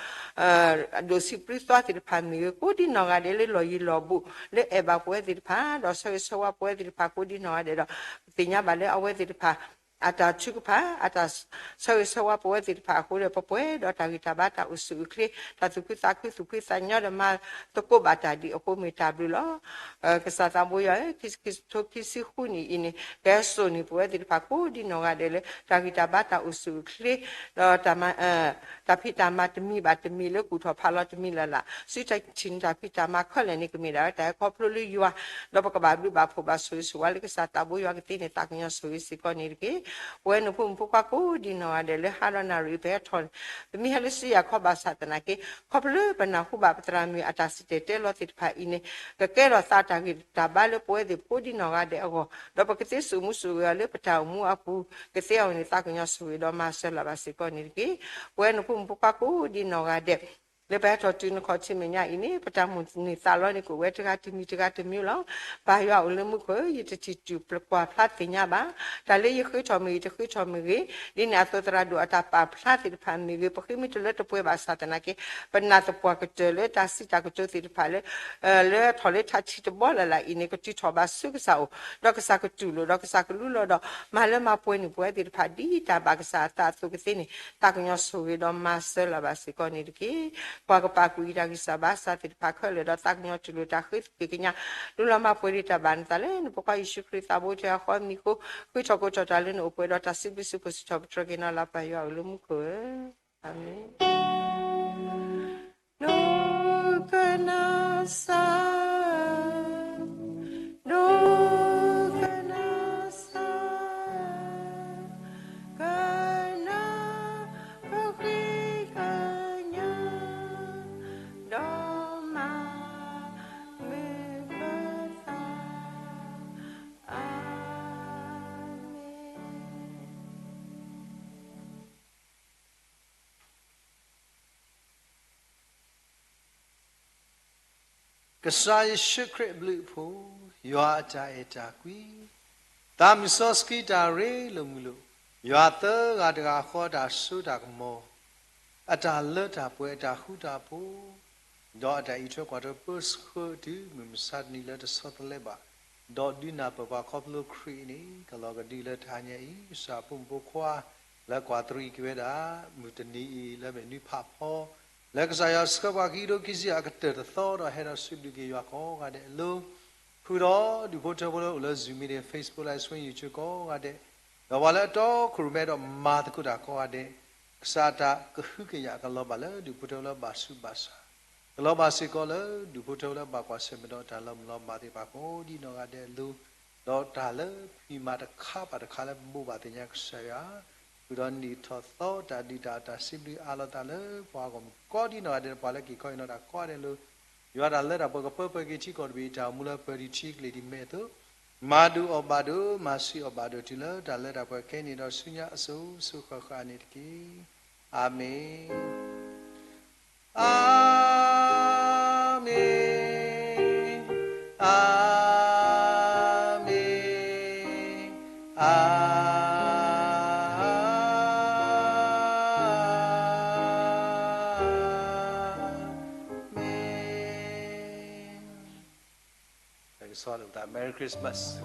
ဒိၣ်ဆံးပြံသွါသ့ၣ်တဖၣ်မ့ၢ်ဂ့ၤ, ကိးဒ်နီၢ်ဂၤဒဲးလၢလီၢ်ယံၤလီၢ်ဘူး လၢအဲၣ်ဘၣ်ပဝဲသ့ၣ်တဖၣ် ဒီးဆၢဂ့ၤဆၢဝါပဝဲသ့ၣ်တဖၣ်ကိးဒ်နီၢ်ဂၤဒဲးဒီး ပသ့ၣ်ညါဘၣ်လၢအဝဲသ့ၣ်တဖၣ် အတၢ်ထုကဖၣ် အတၢ်ဆၢဂ့ၤဆၢဝါပဝဲသ့ၣ်တဖၣ်အဃိဒီး ပပှဲၤဒီးတၢ်ဂံၢ်တၢ်ဘါတၢ်အိၣ်ဆူၣ်အိၣ်ချ့ တၢ်သူၣ်ခုသးခုသူၣ်ဖှံသးညီဒီး မၤသကိးဘၣ်တၢ်ဒ်အဃိမ့ၢ်တၢ်ဘျုးလီၤ. ကစၢ်သးဘိယွၤဧၢ, ခံကထိခံဆံဃုနံၣ်အံၤန့ၣ် ကဟဲစိာ်န့ၢ်ပဝဲသ့ၣ်တဖၣ်ကိးဒ်နီၢ်ဂၤဒဲးလၢ တၢ်ဂံၢ်တၢ်ဘါတၢ်အိၣ်ဆူၣ်အိၣ်ချ့ ဒီး တၢ်ဖံးတၢ်မၤတမံၤဘၣ်တမံၤလၢကူၣ်ထီၣ်ဖးလီၤတမံၤလၢ်လၢ် စုတထံၣ်န့ၣ် တၢ်ဖံးတၢ်မၤခဲလၢာ်န့ၣ် ကမ့ၢ်ဒၣ်ဝဲတၢ်ဟဲခီဖျိလၢယွၤ ဒီးပကဘၣ်ဘျုးဘၣ်ဖှိၣ်ဘၣ်ဆိၣ်ဂ့ၤဆိၣ်ဝါလၢကစၢ်သးဘိယွၤကသ့န့ၣ် သးကညီၤဆိၣ်ဂ့ၤစ့ၢ်ကီးန့ၣ်တက့ၢ်. ပဝဲနဖိမုၣ်ဖိခွါကိးဒ်နီၢ်ဂၤဒဲးလၢဟါဒီးနၣ်ရံၣ်အံၤ ပဟဲထီၣ် ပမ့ၢ်ဟဲလၢစံယၤခီဘၣ်ဆၣ်သနာ်က့ ခီဖျိလၢပနၢ်ဟူဘၣ်ပသရၣ်မုၣ်အတၢ်စံၣ်တဲၤတဲလီၤသ့ၣ်တဖၣ်အံၤန့ၣ် ကကဲထီၣ်သးတၢ်ဂံၢ်တၢ်ဘါလၢပဝဲသ့ၣ်ကိးဒ်နီၢ်ဂၤဒဲးအဂီၢ် ဒီးပကသ့စိာ်မူစိာ်ဂဲၤအီၤလၢပတၢ်အိၣ်မူအပူၤကသ့အဂီၢ်န့ၣ် သးကညီၤဆိၣ်ဂ့ၤဒီးမၤစၢၤလၢ်ဘၣ်စ့ၢ်ကီးန့ၣ်တက့ၢ်. ပဝဲနဖိမုၣ်ဖိခွါကိးဒ်နီၢ်ဂၤဒဲး လၢပဟဲထီၣ်တုၤနခီၣ်ထံးမဲာ်ညါအံၤန့ၣ် ပတၢ်မုၢ်န့ၢ်သးလီန့ၣ် ကအိၣ်ဝဲတဂၤတမံၤတဂၤတမံၤလီၤ. ပၢ်ယွၤအိၣ်လၢမူခိၣ်ဧၢ, ယတထံၣ်တူၢ်ပျၢ်ကွၢ်ဖျါသ့ၣ်ညါဘၣ်. တၢ်လၢယဃ့ထီၣ်မ့ၢ်ဂ့ၤ တဃ့ထီၣ်မ့ၢ်ဂ့ၤ, ဒ်န့ၣ်အသိးသရၣ်ဒိၣ်အတၢ်ပာ်ဖျါသ့ၣ်တဖၣ်မ့ၢ်ဂ့ၤ, ပဃ့မ့ၢ်တလၢတပှဲၤဘၣ်ဆၣ်သနာ်က့ ပနာ်သပှၢ်ကတၢၢ်လၢတၢ်စံးတၢ်ကတိၤသ့ၣ်တဖၣ်လၢ လၢထီၣ်လၢထးထံးတဘီလၢ်လၢ်အံၤန့ၣ် ကတုၤထီၣ်ဘၣ်ဆူကစၢ်အိၣ်, ဒီးကစၢ်ကတူၢ်လိာ် ဒီးကစၢ်ကလူလီၤဒီး မၤလၢမၤပှဲၤန့ၢ်ပဝဲသ့ၣ်တဖၣ် ဒ်တၢ်ဘၣ်ကစၢ်အသးအသိးကသ့န့ၣ် သးကညီၤဆိၣ်ဂ့ၤဒီးမၤစၢၤလၢ်ဘၣ်စ့ၢ်ကီးန့ၣ်တက့ၢ်. ကွၢ်ကပာ်ကွံာ်တၢ်ဂံၢ်စၢ်ဘါစၢ်သ့ၣ်တဖၣ်ခဲလၢာ်ဒီး သးကညီၤတူၢ်လိာ်တၢ်ဃ့သက့ၢ်ကညး လူလီၤမၤပှဲၤဒံးတၢ်ဘၣ်နသးလၢ နဖိခွါယ့ၣ်ၡူးခရံာ်သးဘိထဲအဃီမံၤအဃိ ဃုထီၣ်ကိးထီၣ်တၢ်လၢနအိၣ်ပှဲၤဒီးတၢ်စံးဘျုးစံးဖှိၣ်စံးထီၣ်ပတြၢၤက့ၤနၤလၢပၢ်ယွၤအိၣ်လၢမူခိၣ်ဧၢ, အၤမ့ၣ်. ဒိကနၣ်စၢ်, ဒိကနၣ်စၢ်, ကနၣ်ပဃ့ကညး ဒီးမၤမုာ်ပသး, အၤမ့ၣ်. ကစၢ်ယ့ၣ်ၡူးခရံာ်အဘျုးအဖှိၣ်, ယွၤအတၢ်အဲၣ်တၢ်ကွံ, သးမုၢ်စီဆှံတၢ်ရ့လိာ်မုာ်လိာ်, ယွၤသၢဂၤတဂၤဃီတၢ်စိတၢ်ကမီၤ, အတၢ်လၢတၢ်ပှဲၤ အတၢ်ဃူတၢ်ဖိး, ဒီးအတၢ်အံးထွဲကွၢ်ထွဲပၢဆှၢတုၤမုၢ်မဆါတနံၤလၢတဆီတလဲဘၣ်, ဒီးဒုးနၢ်ပၢၢ်ပှၤခီဖျိခရံာ်အံၤန့ၣ် ကလီၤကဒုလၢတဟါညါအံၤ ကစၢ်ဖိမုၣ်ဖိခွါ လၢကွၢ်တရံးက့ၤဝဲဒၣ် မုၢ်တနံၤအံၤလၢမ့ၢ်နွံဖးဖီ လၢကစၢ်ယွၤဆှၢပှၤခံကထိခံဆံယဲၢ်အကတၢၢ်တသီဒီး ဟဲဒီးဆူဒုးက့ၤယွၤကိးဂၤဒဲးအလိၤ, ဃုာ်ဒီးဒူၣ်ဖိထၢဖိလၢအိၣ်လၢ Zoom meeting, Facebook Live Stream, YouTube ကိးဂၤဒဲး, ဒီးပှၤလၢအတီခိၣ်ရိၣ်မဲဒီးမၤသကိးတၢ်ကိးဂၤဒဲး, ကစၢ်အတၢ်ကဟုကယာ် ကလီၤဘၣ်လၢဒူၣ်ဖိထၢဖိလၢဘၣ်ဆူးဘၣ်ဆါ, ကလီၤဘၣ်စ့ၢ်ကီးလၢဒူၣ်ဖိထၢဖိလၢဘၣ်ကွၢ်ဆၢၣ်မဲာ်ဒီးတၢ်လီၤမုၢ်လီၤဘၣ်သ့ၣ်တဖၣ်ကိးဒ်နီၢ်ဂၤဒဲးအလိၤ, ဒီးတၢ်လၢဖံးမၤတခါဘၣ်တခါလၢပဘိးဘၣ်သ့ၣ်ညါကစၢ်ယွၤ, ဃုာ်ဒီးနံၣ်ထီၣ်သီတၢ်ဒုၣ်တၢ်အီၣ်တၢ်စံးဘျုးအးလီၤသးလၢပှၤဂီၢ်မုၢ်ကိးဒ်နီၢ်ဂၤဒဲး ပှၤလၢက့ၤခီအံၤနီၢ်တၢ်ကိးဂၤဒဲးအလိၤ, ယွၤတၢ်လၢတၢ်ပှဲၤကပၢပှဲၤက့ၤထံကီၢ်တဘ့ၣ် တၢ်အိၣ်မူလၢပၢၤဒံးထံကလ့ၢ်ဒံးမဲာ်အသိး, မၤဒိၣ်အီၣ်ဘၣ်ဒိၣ် မၤဆံးအီၣ်ဘၣ်ဒိၣ် တုၤလၢတၢ်လၢတၢ်ပှဲၤခဲအံၤန့ၣ်ဒီးဆူညါအစိၤစိၤဃၣ်ဃၣ်န့ၣ်တက့ၢ်. အၤမ့ၣ်, အၤမ့ၣ်, အၤမ့ၣ်, အၤမ့ၣ်. Merry Christmas.